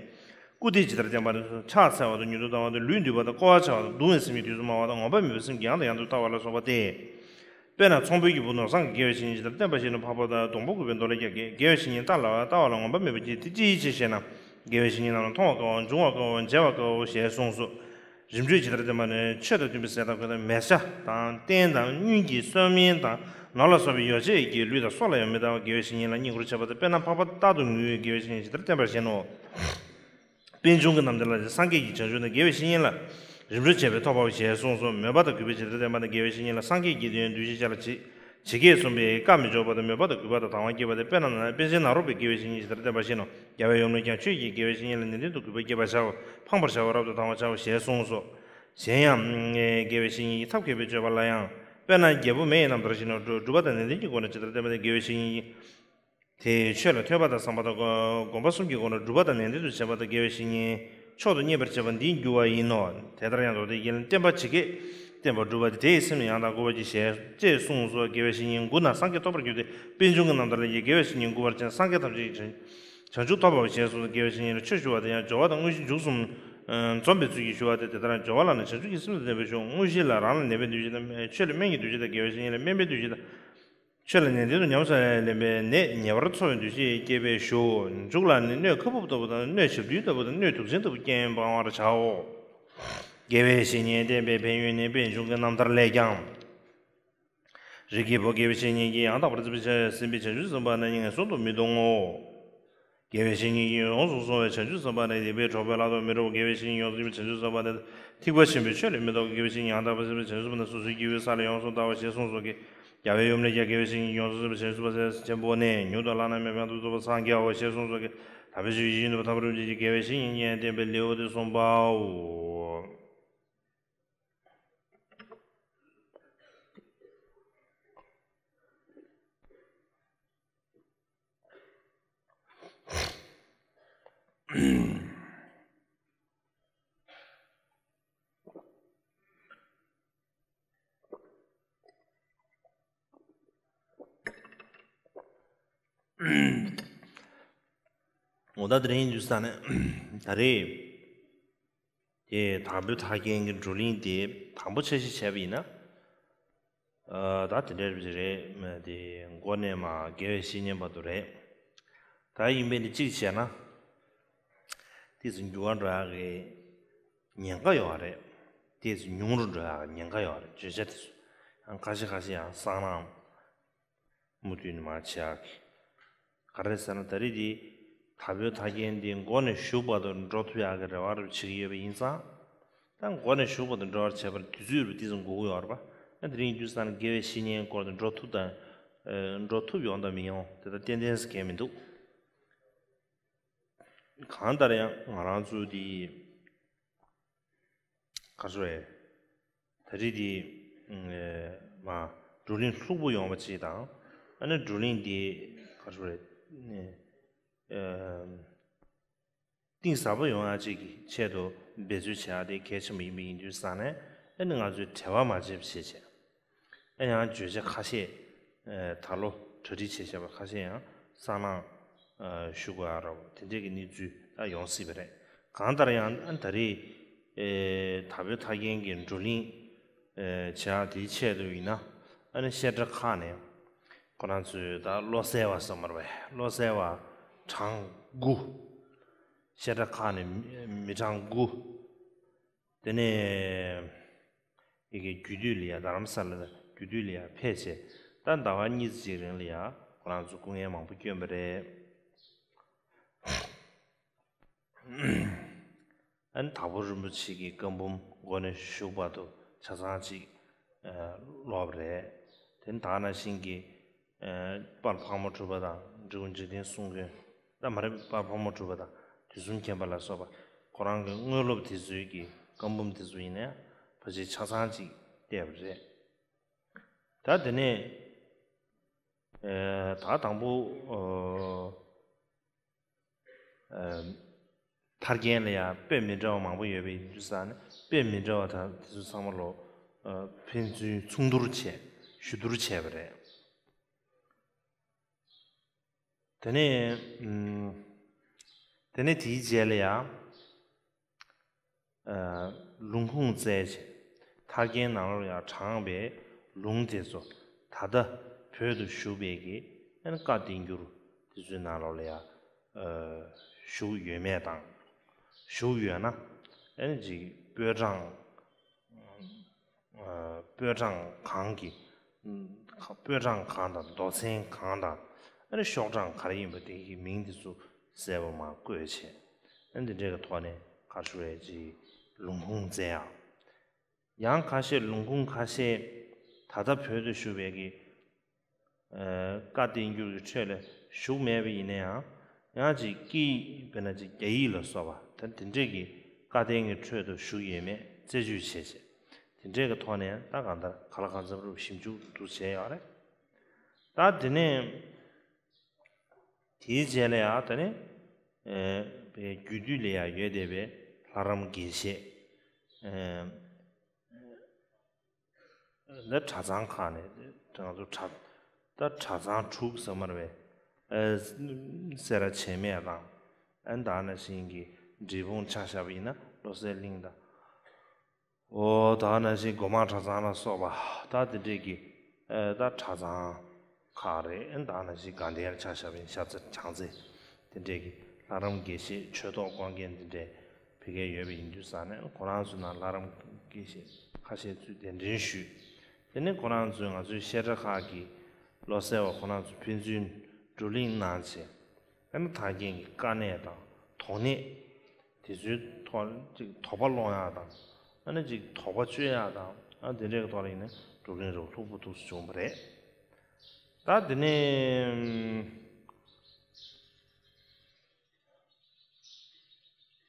བཀུར་སྟི་ཇི་ལྟར་བསྟན་པ་དང་། ཕྱག་འཚལ་བ་དང་། མྱུར་དུ་ལྡང་བ་དང་། ལུས་འདུལ་བ་དང་། བསྐོར་བ་བྱ་བ་དང་། གདུང་བའི་སེམས་ཀྱིས་དུས་སུ་སྨྲ་བ་དང་། ངོམས་པ་མེད་པའི་སེམས་ཀྱིས་ཡང་དང་ཡང་དུ་བལྟ་བ་ལ་སོགས་པ་སྟེ། དཔེར་ན་ཚོང་དཔོན་གྱི་བུ་ནོར་བཟང་གིས་དགེ་བའི་བཤེས་གཉེན་ཇི་ལྟར་བསྟེན་པར་བཤད་ནོ། འཕགས་པ་དང་སྡོང་པོ་གུས་པས་མདོ་ལས་ཀྱང་། དགེ་བའི་བཤེས་གཉེན་ལྟ་ལ་ལྟ་བ་ལ་ངོམས་པ་མེད་པར་གྱིས། དེ་ཅིའི་ཕྱིར་ཞེ་ན། དགེ་བའི་བཤེས་གཉེན་རྣམས་ལ་མཐོང་བ་དཀའོ། འབྱུང་བ་དཀའོ། མཇལ་བ་དཀའོ་ཞེས་གསུངས་སོ། རིམ་གྲོས་ཇི་ལྟར་བསྟེན་པ་ནི། ཆོས་དང་མཐུན་པའི་ཟས་དང་གོས་དང་མལ་ཆ་དང་། སྟན་དང་། སྙུན་གྱིས་གསོས་སྨན་དང་། ནོར་ལ་སོགས་པའི་ཡོ་བྱད་ཀྱིས་ལུས་དང་སྲོག་ལ་ཡང་མི་ལྟ་བར་དགེ་བའི་བཤེས་གཉེན་ལ་བསྙེན་བཀུར་བྱེད་པ་དང་། དཔེར་ན་འཕགས་པ་རྟག་ཏུ་ངུས་པས་དགེ་བའི་བཤེས་གཉེན་ཇི་ལྟར་བསྟེན་པར་བཤད་ནོ། པད་འབྱུང་གི་རྣམ་ཐར་ལས། སངས་རྒྱས་ཀྱིས་བྱང་ཆུབ་ན། དགེ་བའི་བཤེས་གཉེན་ལ་རིམ་གྲོ་བྱས་པས་ཐོབ་པའོ་ཞེས་གསུངས་སོ། མོས་པ་དང་གུས་པས་ཇི་ལྟར་བསྟེན་པ་ནི། དགེ་བའི་བཤེས་གཉེན་ལ་སངས་རྒྱས་ཀྱི་དོན་ཡང་འདུ་ཤེས་བྱ་ལ་ཇི་ཇི་སྐད་གསུངས་པའི་བཀའ་མི་འཇོག་པ་དང་། མོས་པ་དང་གུས་པ་དང་དང་བ་བསྐྱེད་པ་སྟེ། དཔེར་ན་ན་པཎ་ཆེན་ནཱ་རོ་པས་དགེ་བའི་བཤེས་གཉེན་ཇི་ལྟར་བསྟེན་པར་བཤད་ནོ། རྒྱལ་བས་ཡུམ་ལ་ཀྱང་ཁྱོད་ཀྱིས་དགེ་བའི་བཤེས་གཉེན་ལ་ནན་ཏན་དུ་གུས་པ་བསྐྱེད་པར་བྱའོ། ཕངས་པར་བྱ་བ་རབ་ཏུ་དང་བར་བྱའོ་ཞེས་གསུངས་སོ། གཞན་ཡང་། དགེ་བའི་བཤེས་གཉེན་གྱིས་ཐབས་མཁས་པའི་སྤྱོད་པ་ལ་ཡང་། དཔེར་ན་རྒྱལ་པོ་མེ་ཡི་རྣམ་ཐར་བཞིན་ནོ། སྒྲུབ་པ་དང་ནན་ཏན་གྱི་སྒོ་ནས་ཇི་ལྟར་བསྟེན་པ་སྟེ། དགེ་བའི་བཤེས་གཉེན་གྱིས། དེས་ཆོས་ལ་ཐོས་པ་དང་བསམ་པ་དང་། སྒོམ་པ་གསུམ་གྱི་སྒོ་ནས་སྒྲུབ་པ་དང་ནན་ཏན་དུ་བྱེད་པ་དང་། དགེ་བའི་བཤེས་གཉེན་མཆོག་ཏུ་མཉེས་པར་བྱེད་པ་འདིས་འགྱུར་བ་ཡིན་ནོ། དེ་ལྟར་ཡང་མདོ་སྡེ་རྒྱན་ལས། བསྟེན་པ་ཇི་སྐད་བསྟེན་པ་སྒྲུབ་པ་སྟེ། དེ་ཡི་སེམས་ནི་ཡང་དག་བསྐུལ་བར་བགྱི། ཞེས་ཅེས་གསུངས་སོ། དགེ་བའི་བཤེས་གཉེན་མགུ་ན་སངས་རྒྱས་ཐོབ་པར་འགྱུར་ཏེ། པད་འབྱུང་གི་རྣམ་ཐར་ལས་ཀྱང་། དགེ་བའི་བཤེས་གཉེན་མགུ་བར་བྱས་ན། སངས་རྒྱས་ཐམས་ཅད་ཀྱི་བྱང་ཆུབ་ཐོབ་པའོ་ཞེས་གསུངས་སོ། དགེ་བའི་བཤེས་གཉེན་ལ་ཆོས་ཞུ་བ་དང་ཡང་། སྦྱོར་བ་དང་དངོས་གཞི་མཇུག་གསུམ་འཛོམས་པའི་ཚུལ་གྱིས་ཞུ་བ་སྟེ། དེ་ལྟར་སྦྱོར་བ་ལ་ནི་བྱང་ཆུབ་ཀྱི་སེམས་དང་ལྡན་པས་ཞུ། དངོས་གཞི་ལ་རང་ལ་ནད་པའི་འདུ་ཤེས་དང་། ཆོས་ལ་སྨན་གྱི་འདུ་ཤེས་དང་། དགེ་བའི་བཤེས་གཉེན་ལ་སྨན་པའི་འདུ་ཤེས་དང་། ཆོས་ལ་ནན་ཏན་དུ་ཉམས་སུ་ལེན་པས་ནད་ཉེ་བར་འཚོ་བའི་འདུ་ཤེས་སྐྱེས་པས་ཞུ། མཇུག་ལ་ནི་སྣོད་ཁ་སྦུབ་ལྟ་བུ་དང་། སྣོད་བྱབས་རྡུལ་ལྟ་བུ་དང་། སྣོད་དུག་ཅན་ལྟ་བུ་རྐྱེན་སྤང་བར་བྱའོ། དགེ་བའི་བཤེས་གཉེན་བསྟེན་པའི་ཕན་ཡོན་ནི། པད་འབྱུང་གི་རྣམ་ཐར་ལས་ཀྱང་། རིགས་ཀྱི་བུ། དགེ་བའི་བཤེས་གཉེན་གྱིས་ཡང་དག་པར་འཛིན་པའི་བྱང་ཟིན་པའི་བྱང་ཆུབ་སེམས་དཔའ་རྣམས་ངན་སོང་དུ་མི་ལྟུང་ངོ་། དགེ་བའི་བཤེས་གཉེན་གྱིས་ཡོངས་སུ་བཟུང་བའི་བྱང་ཆུབ་སེམས་དཔའ་རྣམས་སྡིག་པའི་གྲོགས་པོའི་ལག་ཏུ་མི་འགྲོ་བ། དགེ་བའི་བཤེས་གཉེན་ཡོངས་སུ་འཛིན་པའི་བྱང་ཆུབ་སེམས་དཔའ་རྣམས་ཐེག་པ་ཆེན་པོའི་ཆོས་ལས་མི་ལྡོག་པ། དགེ་བའི་བཤེས་གཉེན་ཡང་དག་པར་འཛིན་པའི་བྱང་ཆུབ་སེམས་དཔའ་རྣམས་སོ་སོའི་སྐྱེ་བོའི་ས་ལ་ཡོངས་སུ་དག་པ་ཞེས་གསུངས་སོ། རྒྱལ་བས་ཡུམ་ལས་ཀྱང་དགེ་བའི་བཤེས་གཉེན་ཡོངས་སུ་འཛིན་པའི་བྱང་ཆུབ་སེམས་དཔའ་ཆེན་པོ་ནི། མྱུར་དུ་བླ་ན་མེད་པའི་གོ་འཕང་དུ་འགྲོ་བར་སངས་རྒྱའོ་ཞེས་གསུངས་སོ། དམ་པའི་ཆོས་ཀྱི་ཡིད་བཞིན་ནོར་བུ་དམ་པ་རིན་པོ་ཆེ་གིས་དགེ་བའི་བཤེས་གཉེན་ཉིད་བསྟན་པའི་ལེའུ་སྟེ་གསུམ་པའོ། འོ་ད་དེ་རིང་ཡིན་དུས་ས་ནས་ད་རེས་དེ་དྭགས་པོའི་ཐར་རྒྱན་གྱི་བགྲོ་གླེང་དེ་དང་པོ་འཆར་གཞི་བྱས་པ་ཡིན་ན། ཨ། ད་དེ་འདྲ་རེད། དེ་མགོ་ནས་མར་དགེ་བའི་བཤེས་གཉེན་བར་དུ་རེད། ད་ཡིན་པས་ནི་གཅིག་བྱས་ན། ཏོག་ཙམ་འགྱུར་བ་འགྲོ་ཡག་གི་ཉེན་ཁ་ཡོད་རེད། ཏོག་ཙམ་ཉུང་རུ་འགྲོ་ཡག་གི་ཉེན་ཁ་ཡོད་རེད། བརྗོད་བྱ་དེ་ཚོ་ཡང་ཁ་ཤས་ཁ་ཤས་ཡང་སང་ལངས་མུ་མཐུད་ནས་མར་བྱེད་ཡག་གི། ག་རེ་ཟེར་ན། ད་རེས་འདི་དྭགས་པོའི་ཐར་རྒྱན་འདི་མགོ་ནས་མཇུག་བར་དུ་འགྲོ་ཐུབ་ཡག་གི་རེ་བ་རེ་བྱེད་ཀྱི་ཡོད་པ་ཡིན་ཙང་། ད་མགོ་ནས་མཇུག་བར་དུ་འགྲོ་བར་བྱེད་པར་དུས་ཚོད་རུ་ཏོག་ཙམ་འགོར་གྱི་ཡོད་རེད་པ། ཨ། དེ་རིང་དུས་སང་དགེ་བའི་བཤེས་གཉེན་སྐོར་དུ་འགྲོ་ཐུབ་དང་། ཨ། འགྲོ་ཐུབ་ཡོང་དང་མི་ཡོང་དེ་ད་ཏན་ཏན་ཟེར་མཁན་མི་འདུག། གང་ལྟར་ཡང་ང་རང་ཚོ་འདི། ག་རེ་ཟེར། ད་རེས་འདི། ཨ། མར་བགྲོ་གླེང་ལྷུག་པོ་ཡོང་བ་ཅིག་དང་། ཨ་ནི་བགྲོ་གླེང་འདི་ག་རེ་ཟེར། ཨ། གཏིང་ཟབ་པོ་ཡོང་ཡག་ཅིག་གི་ཆེད་དུ་འབད་རྩོལ་བྱེད་ཡག་དེ་གལ་ཆེན་པོ་ཡིན་པ་ཡིན་དུས་ཙང་ནས། ཨ་ནི་ང་ཚོས་བྲེལ་བ་མ་བྱེད་པ་བྱས་བྱས། ཨ། ཡང་བརྗོད་བྱ་ཁ་ཤས། ཨ། ད་ལོ་གྲ་སྒྲིག་བྱས་བྱས་པ་ཁ་ཤས་ཡང་སང་ལངས། ཨ། ཞུ་དགོས་ཡག་རོགས་དེ་འདྲས་ཀྱི་གནས་ཚུལ་ད་ཡོང་སྲིད་པ་རེད། གང་ལྟར་ཡང་། ཨ། ད་རེས། ཨ། དྭགས་པོའི་ཐར་རྒྱན་གྱི་བགྲོ་གླེང་། ཨ། བྱེད་ཡག་དེའི་ཆེད་དུ་ཡིན་ན། ཨ་ནི་བཤད་གྲྭ་ཁག་ནས་ཁོ་རང་ཚོའི་ད་བློ་གསལ་བ་ཟེར་མ་རེད་པས། བློ་གསལ་བ་གྲངས་དགུ། བཤད་གྲྭ་ཁག་ནས་མི་མི་གྲངས་དགུ། དེ་ནས་ཡ་གི་རྒྱུད་སྟོད་ལ་ཡ། རྡ་རམ་ས་ལ་རྒྱུད་སྟོད་ལ་ཡ་ཕེབས་བྱས། ད་ཟླ་བ་གཉིས་ཙམ་ཅིག་རིང་ལ་ཡ་ཁོ་རང་ཚོ་སྐུ་ངལ་མང་པོ་བསྐྱོན་པ་རེད། ཨ་ནི་དྭགས་པོ་རིན་པོ་ཆེ་གི་བཀའ་འབུམ་མགོ་ནས་མཇུག་བར་དུ་ཆ་ཚང་ཅིག། ཨ། ཀློག་པ་རེད། དེ་ནི་ད་ག་ནང་བཞིན་གྱི། ཨ། དཔལ་ཕག་མོ་གྲུ་པ་དང་། འབྲི་གུང་འཇིག་རྟེན་གསུང་མགོན། ད་མ་རེད། དཔལ་ཕག་མོ་གྲུ་པ་དང་དུས་གསུམ་མཁྱེན་པ་ལ་སོགས་པ་ཁོ་རང་གི་དངོས་སློབ་དེ་ཚོའི་གི་བཀའ་འབུམ་དེ་ཚོ་ཡིན་ན་ཡང་ཕལ་ཆེར་ཆ་ཚང་ཅིག་བལྟས་པ་རེད། ད་དེ་ནས། ཨ། ད་དང་པོ། ཨ། ཨ། ཐར་རྒྱན་ལ་ཡང་དཔེ་མི་འདྲ་བ་མང་པོ་ཡོད་པ་ཡིན་དུས་ཙང་ནས། དཔེ་མི་འདྲ་བ་དང་དེ་ཚོ་ཚང་མ་ལོ། ཨ། ཕན་ཚུན་མཚུངས་བསྡུར་བྱས། ཞུ་བསྡུར་བྱས་པ་རེད། དེ་ནས། ཨུམ། དེ་ནས་དེའི་རྗེས་ལ་ཡང་། ཨ། ལུང་ཁུངས་བཙལ་བྱས། ཐར་རྒྱན་ནང་ལོགས་ལ་ཡང་དྲངས་པའི་ལུང་དེ་ཚོ། ད་ ད་ལྟ་བོད་དུ་བཞུགས་པའི་གི་ཨ་ནི་བཀའ་བསྟན་འགྱུར་དེ་ཚོའི་ནང་ལོགས་ལ་ཡ་ཨ་བཞུགས་ཡོད་མེད་དང་། བཞུགས་ཡོད་ན་ཨ་ནི་ཅིག་པོད་གྲངས་ཨ་པོད་གྲངས་གང་གི་པོད་གྲངས་གང་དང་མདོ་ཚན་གང་དང་ཨ་ནི་ཤོག་གྲངས་ག་རེ་ཡིན་པ་དེ་གི་མིང་དེ་ཚོ་གསལ་པོ་མར་བཀོད་བྱས། ཨ་ནི་འདི་འདྲའི་གི་ཐོག་ནས་ག་རེ་ཞུ་རེད། ཅིག་ལུང་ཁུངས་བཙལ་ཡག་ཡང་ཁ་ཤས་ལུང་ཁུངས་ཁ་ཤས་ད་ལྟ་བོད་དུ་བཞུགས་པའི་གི་ཨ་བཀའ་བསྟན་འགྱུར་གྱི་ཁྲོད་ལ་བཞུགས་མེད་པ་ཡིན་ན་ཡང་། ཡང་ཅིག་སྐད་ཡིག་དཔེར་ན་ཅིག་རྒྱ་ཡིག་ལ་སོགས་པ་ད་དེ་འདྲས་ཀྱི་བཀའ་བསྟན་གྱི་ཁྲོད་དུ་བཞུགས་ཡོད་མེད་རྩད་གཅོད་བྱས་བྱས། དེ་འདྲས་ཀྱི་ཐོག་ནས་ད་གང་ལྟར་གང་ལ་གང་འཚམ་རུ་ཞིབ་འཇུག་འདུག་བྱས་ཡོད་རེད། ད་དེ་ནས་དེའི་རྗེས་ལ་ཡང་ད་ནི་ཨ་པའི་རྒྱུད་སྡུད་ལ་ཡང་ཡོད་བསྡད་པའི་ལྷ་རམས་དགེ་བཤེས་ཨ་འདི་གྲྭ་ཚང་ཁག་ནས་ང་ཚོ་གྲྭ་ད་གྲྭ་ཚང་དྲུག་ཟེར་མ་རེད་པས། ཨ་སེ་ར་བྱེས་སྨད་དང་། ཨ་ད་ནང་བཞིན་གྱི་འབྲས་སྤུངས་ཆ་བཞག་པ་ཡིན་ན་བློ་གསལ་གླིང་དང་། འོ་ད་ནང་བཞིན་སྒོ་མང་གྲྭ་ཚང་ལ་སོགས་པ་ད་དེ་འདྲས་ཀྱི་ཨ་ད་གྲྭ་ཚང་ཁག་རེད། ཨ་ད་ནང་བཞིན་དགའ་ལྡན་ཆ་བཞག་པ་ཡིན་ན་ཤར་རྩེ་བྱང་རྩེ་དེ་འདྲས་ཀྱི་ལྷ་རམས་དགེ་བཤེས་ཆོས་ཐོག་སྐོར་མཁན་དེ་འདྲས་ཕ་གིར་ཡོད་པ་ཡིན་དུས་ཙང་ནས་ཁོ་རང་ཚོའི་ནང་ལྷ་རམས་དགེ་བཤེས་ཁ་ཤས་ཚུར་གདན་འདྲེན་ཞུས། དེ་ནས་ཁོ་རང་ཚོས་ང་ཚོའི་བཤད་གྲྭ་ཁག་གི་བློ་གསལ་བ་ཁོ་རང་ཚོ་ཕན་ཚུན་བགྲོ་གླེང་གནང་བྱས། ཨ་ནི་ཐར་རྒྱན་གྱི་དཀའ་གནད་དང་དོགས་གནད་དེ་ཚོའི་ཐོག་ཅིག་དོགས་པ་སློང་ཡག་དང་། ཨ་ནི་ཅིག་དོགས་པ་གཅོད་ཡག་དང་། ཨ་དེ་འདྲའི་ཐོག་ལ་ཡིན་ན་བགྲོ་གླེང་རོགས་ལྷུག་པོ་འདུག་སེ་བྱུང་བ་རེད། ད་དེ་ནས།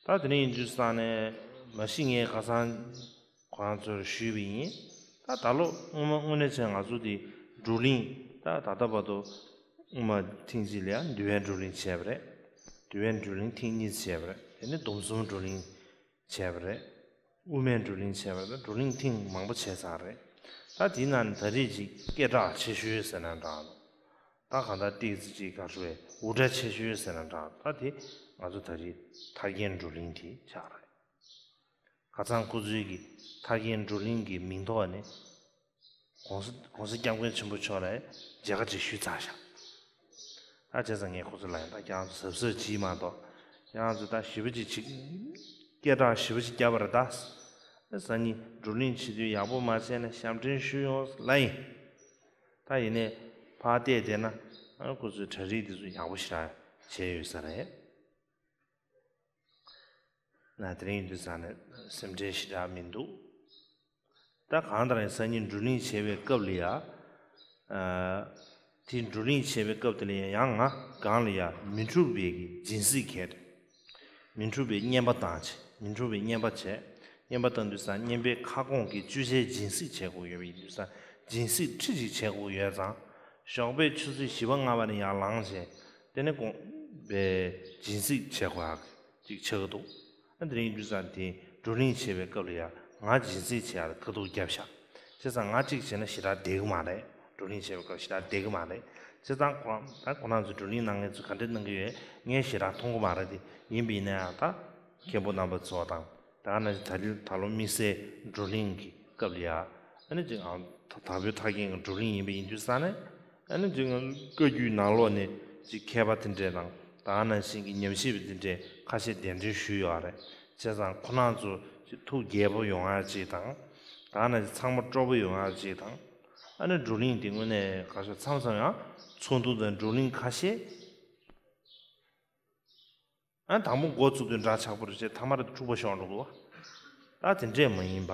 ད་དེ་ནས་ཡིན་དུས་ཙང་ནས་མ་གཞི་ངས་ཁ་སང་ཁོ་རང་ཚོར་ཞུས་པ་ཡིན། ད་ད་ལོ་སྔོན་མ་དངོས་གནས་བྱས་ང་ཚོ་དེ་བགྲོ་གླེང་ད་ད་ལྟ་བར་དུ་སྔོན་མ་ཐེངས་གཅིག་ལ་ཡང་འདུལ་བའི་བགྲོ་གླེང་བྱས་པ་རེད། འདུལ་བའི་བགྲོ་གླེང་ཐེངས་གཉིས་བྱས་པ་རེད། དེ་ནས་སྡོམ་གསུམ་བགྲོ་གླེང་བྱས་པ་རེད། དབུ་མའི་བགྲོ་གླེང་བྱས་པ་རེད། བགྲོ་གླེང་ཐེངས་མང་པོ་བྱས་ཚར་རེད། ད་དེའི་ནང་ནས་ད་རེས་ཅིག་སྐད་གྲགས་ཆེ་ཤོས་ཟེར་ན་འདྲ། ད་གང་ལྟར་ཏོག་ཙམ་ཅིག་ག་རེ་ཟེར་དབུ་སྐྲ་ཆེ་ཤོས་ཟེར་ན་འདྲ། ད་དེ་ང་ཚོ་ད་རེས་ཐར་རྒྱན་བགྲོ་གླེང་དེ་ཆགས་རེད། ཁ་སང་ཁོ་ཚོའི་གི་ཐར་རྒྱན་བགྲོ་གླེང་གི་མིང་ཐོག་ནས་༸གོང་ས་༸གོང་ས་སྐྱབས་མགོན་ཆེན་པོ་མཆོག་ལ་མཇལ་ཁ་ཅིག་ཞུས་ཚར་ཤག་ཨ་བྱས་ཙང་ངས་ཁོ་ཚོ་ལ་ཡང་ད་ཁྱེད་རང་ཚོ་གཟབ་གཟབ་བྱེད་མ་གཏོགས། ཁྱེད་རང་ཚོ་ད་ཞེ་པོ་ཅིག་བྱེད། སྐད་གྲགས་ཞེ་པོ་ཅིག་བརྒྱབ་པ་རེད་ད། སང་ཉིན་བགྲོ་གླེང་བྱེད་དུས་ཡག་པོ་མ་བྱས་ན་ཞབས་འདྲེན་ཞུས་ཡོང་ལབ་ཡིན། ད་ཡིན་ནའི་ཕར་བལྟས་བསྡད་ན་ཨ་ཁོ་ཚོའི་གྲ་སྒྲིག་དེ་ཚོ་ཡག་པོ་ཞེ་དྲག་བྱས་ཡོད་ས་རེད། ན་དེ་རིང་ཡིན་དུས་ཙང་ནས་སེམས་ཁྲལ་ཞེ་དྲག་མི་འདུག་ད་གང་ལྟར་ཡང་སང་ཉིན་བགྲོ་གླེང་བྱེད་པའི་སྐབས་ལ་ཡ། ཨ་དེ་བགྲོ་གླེང་བྱེད་པའི་སྐབས་དེ་ལ་ཡ་ཡང་ང་སྒང་ལ་ཡ་མི་འཁྲུགས་པའི་གི་སྦྱིན་སྲེག་གལ་ཏེ། མི་འཁྲུགས་པའི་བསྙེན་པ་བཏང་བྱས། མི་འཁྲུགས་པའི་བསྙེན་པ་བྱས། བསྙེན་པ་བཏང་དུས་ཙང་བསྙེན་པའི་ཁ་སྐོང་གི་བཅུ་ཆའི་སྦྱིན་སྲེག་བྱེད་དགོས་ཡོད་པ་ཡིན་དུས་ཙང་སྦྱིན་སྲེག་ཁྲི་གཅིག་བྱེད་དགོས་ཡོད་ཙང་། ཞོགས་པའི་ཆུ་ཚོད་བཞི་པ་ལྔ་པ་ནས་ཡར་ལངས་བྱས། དེ་ནས་དགོང་པའི་སྦྱིན་སྲེག་བྱེད་དགོས་ཡག་ཅིག་ཆགས་ཀྱི་འདུག་ཨ་དེ་རིང་ཡིན་དུས་ཙང་དེ་བགྲོ་གླེང་བྱེད་པའི་སྐབས་ལ་ཡ་ང་སྦྱིན་སྲེག་བྱེད་ཡག་ལ་ཁ་ཐུག་བརྒྱབ་ཤག་བྱས་ཙང་ང་གཅིག་བྱས་ན་ཞེ་དྲག་བདེ་གི་མ་རེད། བགྲོ་གླེང་བྱེད་པའི་སྐབས་ཞེ་དྲག་བདེ་གི་མ་རེད། བྱས་ཙང་ཁོ་རང་ད་ཁོ་རང་ཚོ་བགྲོ་གླེང་གནང་མཁན་ཚོ་ག་འདྲས་གནང་གི་ཡོད་ངས་ཞེ་དྲག་མཐོང་གི་མ་རེད། དེ་ཡིན་པ་ཡིན་ན་ཡང་ད་མཁན་པོ་རྣམ་པ་ཚོ་དང་ད་ནང་བཞིན་ད་ལོ་ད་ལོ་དམིགས་བསལ་བགྲོ་གླེང་གི་སྐབས་ལ་ཡ། ཨ་ནི་ཅིག་ཨང་ད་དར་བོད་ཐར་རྒྱན་གྱི་བགྲོ་གླེང་ཡིན་པ་ཡིན་དུས་ཙང་ནས། ཨ་ནི་ཅིག་བཀའ་བརྒྱུད་ནང་ལོགས་ནས་ཅིག་མཁས་པ་དེ་འདྲས་དང་ད་ནང་བཞིན་གྱི་ཉམས་ཞིབ་པ་དེ་འདྲས་ཁ་ཤས་གདན་འདྲེན་ཞུས་ཡོད་རེད། བྱས་ཙང་ཁོ་རང་ཚོ་ཅིག་ཐུགས་དགྱེས་པོ་ཡོང་ཡག་ཅིག་དང་། ད་ནང་བཞིན་ཚང་མ་སྤྲོ་པོ་ཡོང་ཡག་ཅིག་དང་། ཨ་ནི་བགྲོ་གླེང་དེ་དངོས་གནས་ག་ཤོག་མཚམས་མཚམས་ཡང་ཚོགས་འདུ་དང་བགྲོ་གླེང་ཁ་ཤས། ཨ་དང་པོ་འགོ་བཙུགས་དུས་འདྲ་ཆགས་པོ་རེད་བྱས་ཐ་མར་འཁྲུག་པ་ཤོར་འགྲོ་གི་འདུག་ད་དེ་འདྲས་མ་ཡིན་པ།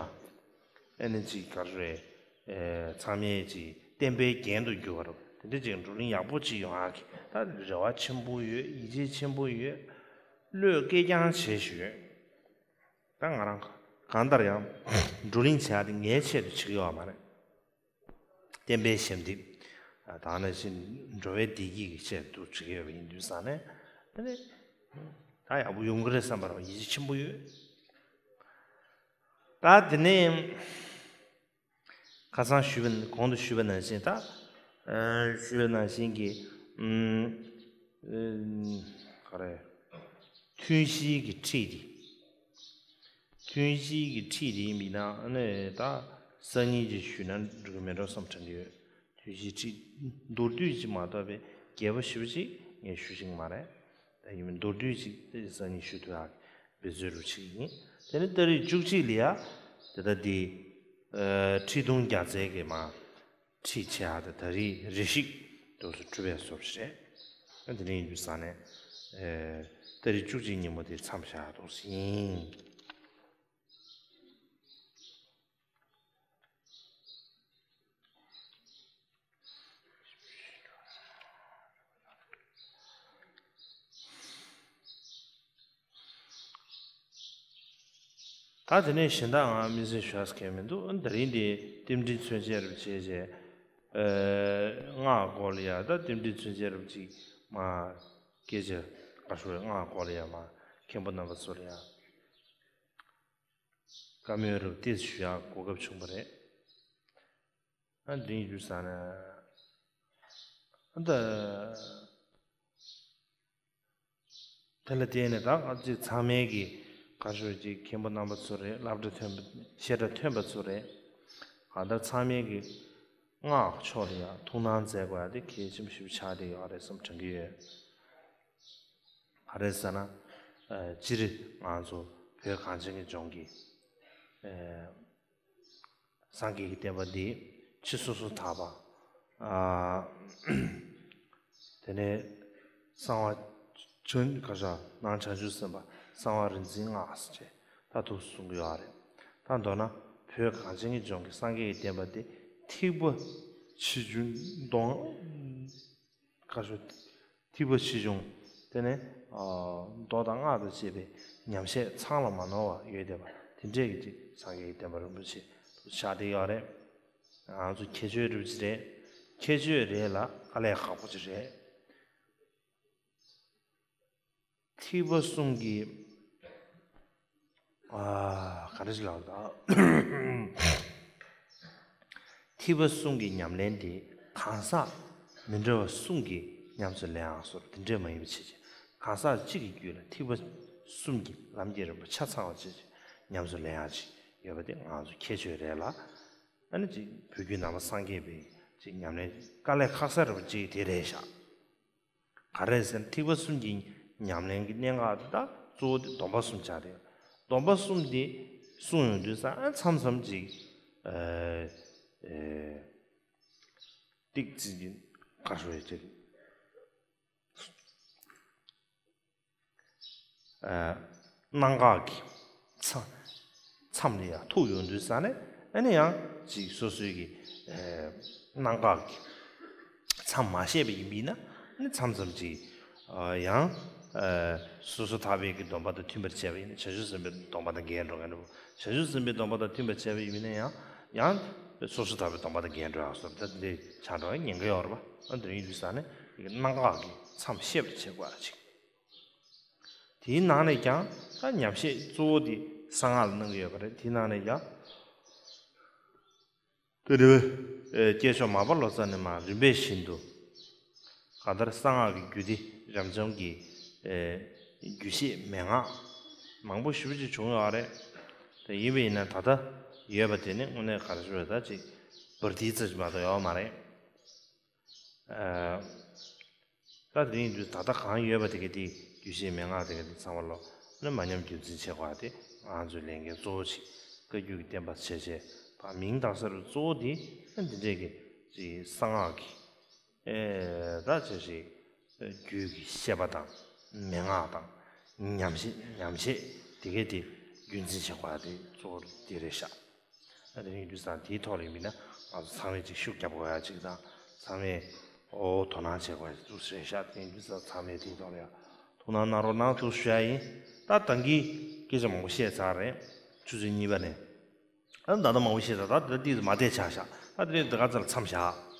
ཨ་ནི་ཅིག་ག་རེ་རེད། ཨེ་ཚང་མས་ཅིག་བསྟན་པའི་རྒྱན་དུ་གྱུར་བ་རེད། དེ་འདྲས་ཅིག་བགྲོ་གླེང་ཡག་པོ་ཅིག་ཡོང་ཡག་གི་ད་རེ་བ་ཆེན་པོ་ཡོད། ཡིད་ཆེས་ཆེན་པོ་ཡོད། བློས་བཀལ་རྐྱང་བྱས་ཞུ་ཡོད། ད་ང་རང་གང་ལྟར་ཡང་བགྲོ་གླེང་བྱེད་ཡག་དེ་ངའི་ཆེད་དུ་བྱེད་ཀྱི་ཡོད་མ་རེད། བསྟན་པའི་ཞབས་འདེགས། ད་ནང་བཞིན་འགྲོ་བའི་བདེ་སྐྱིད་ཀྱི་ཆེད་དུ་བྱེད་ཀྱི་ཡོད་པ་ཡིན་དུས་ཙང་ནས། ཨ་ནི། ད་ཡག་པོ་ཡོང་གི་རེད་བསམ་པར་ཡིད་ཆེས་ཆེན་པོ་ཡོད། ད་དེ་ནས། ཁ་སང་ཞུས་པ་གོང་དུ་ཞུས་པ་ནང་བཞིན་ད། ཨ་ཞུས་པ་ནང་བཞིན་གྱི། ཨུམ། ཨུམ། ག་རེ། ཐུན་བཞིའི་གི་ཁྲིད་དེ། ཐུན་བཞིའི་གི་ཁྲིད་དེ་ཡིན་པས་ན་ཨ་ནི་ད་སང་ཉིན་གྱི་ཞུས་ན་འགྲིག་གི་མེད་འགྲོ་བསམ་དྲན་གྱི་ཡོད། དུས་ཀྱི་ཁྲིད་མདོར་བསྡུས་ཅིག་མ་གཏོགས་པའི་རྒྱས་པ་ཞེ་པོ་ཅིག་ངས་ཞུ་ཤེས་ཀྱི་མ་རེད། ད་ཡིན་མིན་མདོར་བསྡུས་ཅིག་དེ་སང་ཉིན་ཞུ་ཐུབ་ཡག་འབད་རྩོལ་རུ་ཆེ་ཡིན། དེ་ནས་ཏ་རིག་བཅུ་གཅིག་ལ་ཡ་དེ་ད་འདི་ཁྲི་སྟོང་བརྒྱ་རྩའི་གི་མ་ཁྲིད་བྱེད་ཡག་དེ་ད་རིག་རེ་ཞིག་འདུག་སེ་གྲུབ་པའི་བཟོ་འདྲ་རེད། དེ་ནས་ཡིན་དུས་ས་ནས་ཏ་རིག་བཅུ་གཅིག་ཉིན་མོ་དེ་མཚམས་བཞག་འདུག་སེ་ཡིན། ད་དེ་ནས་གཞན་དག་ང་དམིགས་བསལ་ཞུ་ཡག་གང་ཡང་མི་འདུག། ད་རིང་འདི་རྟེན་འབྲེལ་མཚོན་བྱེད་རུ་བྱས་རྗེས། སྔགས་སྐོར་ལ་ཡ་ད་རྟེན་འབྲེལ་མཚོན་བྱེད་རུ་ཅིག་མ་སྐད་ཆ་ག་ཞུ་རེད། སྔགས་སྐོར་ལ་ཡ་མ་མཁན་པོ་རྣམ་པ་ཚོ་ལ་ཡ་བཀའ་མོལ་རུ་ཏོག་ཙམ་ཞུ་ཡག་གོ་སྐབས་བྱུང་བ་རེད། ཨ་འདི་ཡིན་དུས་ས་ན་ཨ་ད། དེ་ལ་བརྟེན་ནས་ད་ང་ཚོ་ཚང་མས་ཀྱི་ག་ཤོད་ཅིག་མཁན་པོ་རྣམ་པ་ཚོ་རེད། སློབ་གྲྭ་ཐོན་པ་བཤད་གྲྭ་ཐོན་པ་ཚོ་རེད། གང་ལྟར་ཚང་མས་ཀྱི་སྔགས་ཕྱོགས་ལ་ཡང་ཐུགས་སྣང་མཛད་དགོས་ཡ་དེ་གལ་ཆེན་པོ་ཞིག་ཆགས་བསྡད་ཡོད་རེད་བསམ་དྲན་གྱི་ཡོད། ག་རེ་ཟེར་ན། ཨ་སྤྱིར་ང་ཚོ་བོད་གངས་ཅན་གྱི་ལྗོངས་ཀྱི་ཨ་སངས་རྒྱས་ཀྱི་བསྟན་པ་འདི་ཕྱི་སོ་སོ་དག་པ། ཨ་དེ་ནས་གསང་བ་བྱོན་ག་ཤ་ནང་བྱང་ཆུབ་སེམས་དཔའ་གསང་བ་རིག་འཛིན་སྔགས་ཟེར་བྱས་ད་ཐུགས་སུ་གསུང་གི་ཡོད་རེད། ད་མདོར་ན་བོད་གངས་ཅན་གྱི་ལྗོངས་ཀྱི་སངས་རྒྱས་ཀྱི་བསྟན་པ་འདི་ཐེག་པ་ཆེ་ཆུང་གདོང་ཁ་ཤོ་ཐིགས་པ་ཆེ་ཆུང་དེ་ནས་མདོ་དང་སྔགས་དང་བཅས་པའི་ཉམས་བཞེས་ཚང་ལ་མ་ནོར་བ་ཡོད་བསྡད་པ་དེ་འདྲས་ཀྱི་ཅིག་སངས་རྒྱས་ཀྱི་བསྟན་པ་རིན་པོ་ཆེ་དུ་ཆགས་བསྡད་ཡོད་རེད། ང་ཚོ་ཁྱད་ཆོས་རིན་པོ་ཆེ་རེད། ཁྱད་ཆོས་རེད་ལ་དཀའ་ལས་ཁག་པོ་ཅིག་རེད། ཐིགས་པ་གསུམ་གྱི་ཨ་ག་འདྲ་ཞིག་ལབ་དང་། ཐིགས་པ་གསུམ་གྱི་ཉམས་ལེན་དེ་གང་ཟག་མི་འདྲ་བ་གསུམ་གྱིས་ཉམས་སུ་ལེན་ཡག་སོགས་དེ་འདྲས་མ་ཡིན་པ་བྱས་ཀྱི་གང་ཟག་གཅིག་གི་རྒྱུད་ལ་ཐིགས་པ་གསུམ་གྱི་ལམ་གྱི་རིམ་པ་ཆ་ཚང་བ་བྱས་ཀྱི་ཉམས་སུ་ལེན་ཡག་ཅིག་ཡོད་པ་དེ་ང་ཚོ་ཁྱད་ཆོས་རེད་ལ། ཨ་ནི་ཅིག་བོད་བརྒྱུད་ནང་པ་སངས་རྒྱས་པའི་ཅིག་ཉམས་ལེན་དཀའ་ལས་ཁག་ས་རུ་ཅིག་དེ་རེད་ཤག། ག་རེ་ཟེར་ན་ཐིགས་པ་གསུམ་གྱི་ཉམས་ལེན་གྱི་གནད་འགག་དེ་དག་གཙོ་བོ་དེ་སྡོམ་པ་གསུམ་ཆགས་རེད། སྡོམ་པ་གསུམ་དེ་གསུངས་ཡོང་དུས་ས་ཨ་མཚམས་མཚམས་ཅིག་ཨ་ཨེ་ཏིག་ཙི་ཅིག་ག་རེ་ཟེར་ཨ་གནད་འགག་གི་མཚམས་མཚམས་ལ་ཡང་ཐུག་ཡོང་དུས་ས་ནས་ཨ་ནི་ཡང་ཅིག་སོ་སོའི་གི་ཨ་གནད་འགག་གི་མཚམས་མ་བཤད་པ་ཡིན་པས་ན་ཨ་ནི་མཚམས་མཚམས་ཅིག་ཨ་ཡང་ཨ་སོ་སོ་ཐར་པའི་གི་སྡོམ་པ་དང་མཐུན་པར་བྱས་པ་ཡིན་ན་བྱང་ཆུབ་སེམས་དཔའི་སྡོམ་པ་དང་འགལ་འགྲོ་གི་འདུག། བྱང་ཆུབ་སེམས་དཔའི་སྡོམ་པ་དང་མཐུན་པར་བྱས་པ་ཡིན་ན་ཡང་ཡང་སོ་སོ་ཐར་པའི་སྡོམ་པ་དང་འགལ་འགྲོ་ཡག་སོགས་ད་འདི་ཆགས་འགྲོ་ཡག་ཉེན་ཁ་ཡོད་རེད་པ། ཨ་འདི་ཡིན་དུས་ས་ནས་གནད་འགག་གི་མཚམས་བཤད་པར་བྱེད་དགོས་ཡག་ཅིག། དེའི་ནང་ནས་ཀྱང་ད་ཉམས་བཞེས་གཙོ་བོ་དེ་གསང་སྔགས་ལ་གནང་གི་ཡོད་པ་རེད། དེའི་ནང་ནས་ཀྱང་དེ་རེད་བས། སྐྱེས་མཆོག་མར་པ་ལོ་ཙཱ་ནས་མར་རིམ་པས་བཞིན་དུ་གང་ལྟར་གསང་སྔགས་ཀྱི་རྒྱུད་སྡེ་རབ་འབྱམས་ཀྱི་རྒྱུད་བཤད་མན་ངག་མང་པོ་ཞེ་པོ་ཅིག་བྱུང་ཡོད་རེད། དེ་ཡིན་པ་ཡིན་ན་ད་ལྟ་ཡོད་པ་དེ་ནི་དངོས་གནས་ག་རེ་ཞུ་དགོས་རེད། ད་ཅིག་བར་དེའི་ཙམ་ཞིག་མ་གཏོགས་ཡོད་མ་རེད། ཨ། ད་དེ་ཡིན་དུས་ད་ལྟ་གང་ཡོད་པ་དེ་ག་དེ་རྒྱུད་བཤད་མན་ངག་དེ་ག་དེ་ཚང་མ་ལོ་ནི་མ་ཉམས་རྒྱུན་འཛིན་བྱེད་དགོས་པ་དེ་ང་ཚོའི་ལས་འགན་གཙོ་བོ་ཞིག། བཀའ་བརྒྱུད་ཀྱི་བསྟན་པ་བྱས་བྱས་ཕར་མིང་བཏགས་ས་རུ་གཙོ་བོ་དེ་ཨ་འདི་འདྲས་ཀྱི་ཅིག་གསང་སྔགས་ཀྱི་ཨེ་ད་བྱས་ཞིག་རྒྱུད་ཀྱི་བཤད་པ་དང་མན་ངག་དང་ཉམས་བཞེས་ཉམས་བཞེས་དེ་ག་དེ་རྒྱུན་འཛིན་བྱེད་དགོས་པ་དེ་གཙོ་བོ་དེ་རེད་ཤག། ཨ་དེ་ཡིན་དུས་ཙང་དེའི་ཐོག་ལ་ཡིན་ན་ང་ཚོ་ཚང་མས་ཅིག་ཤུགས་རྒྱབ་དགོས་ཡ་ཅིག་དང་ཚང་མས་ཨོ་དོ་སྣང་བྱེད་དགོས་ཡ་ཅིག་ཏུ་རེད་ཤག། དེ་ཡིན་དུས་ཙང་ཚང་མས་དེའི་ཐོག་ལ་ཡ་ཐུགས་སྣང་གནང་རོགས་གནང་ཐུགས་ཞུ་ཡ་ཡིན། ད་ད་གིན་སྐད་ཆ་མང་པོ་བཤད་ཚར་རེད། ཆུ་ཚོད་གཉིས་པ་ནས་ཨ་ད་ལྟ་མང་པོ་བཤད་ཚར། ད་ད་ཏིག་ཙམ་མ་བསྡད་ཆགས་ཤག། ད་དེ་རིང་འདི་ག་ཚར་མཚམས་བཞག།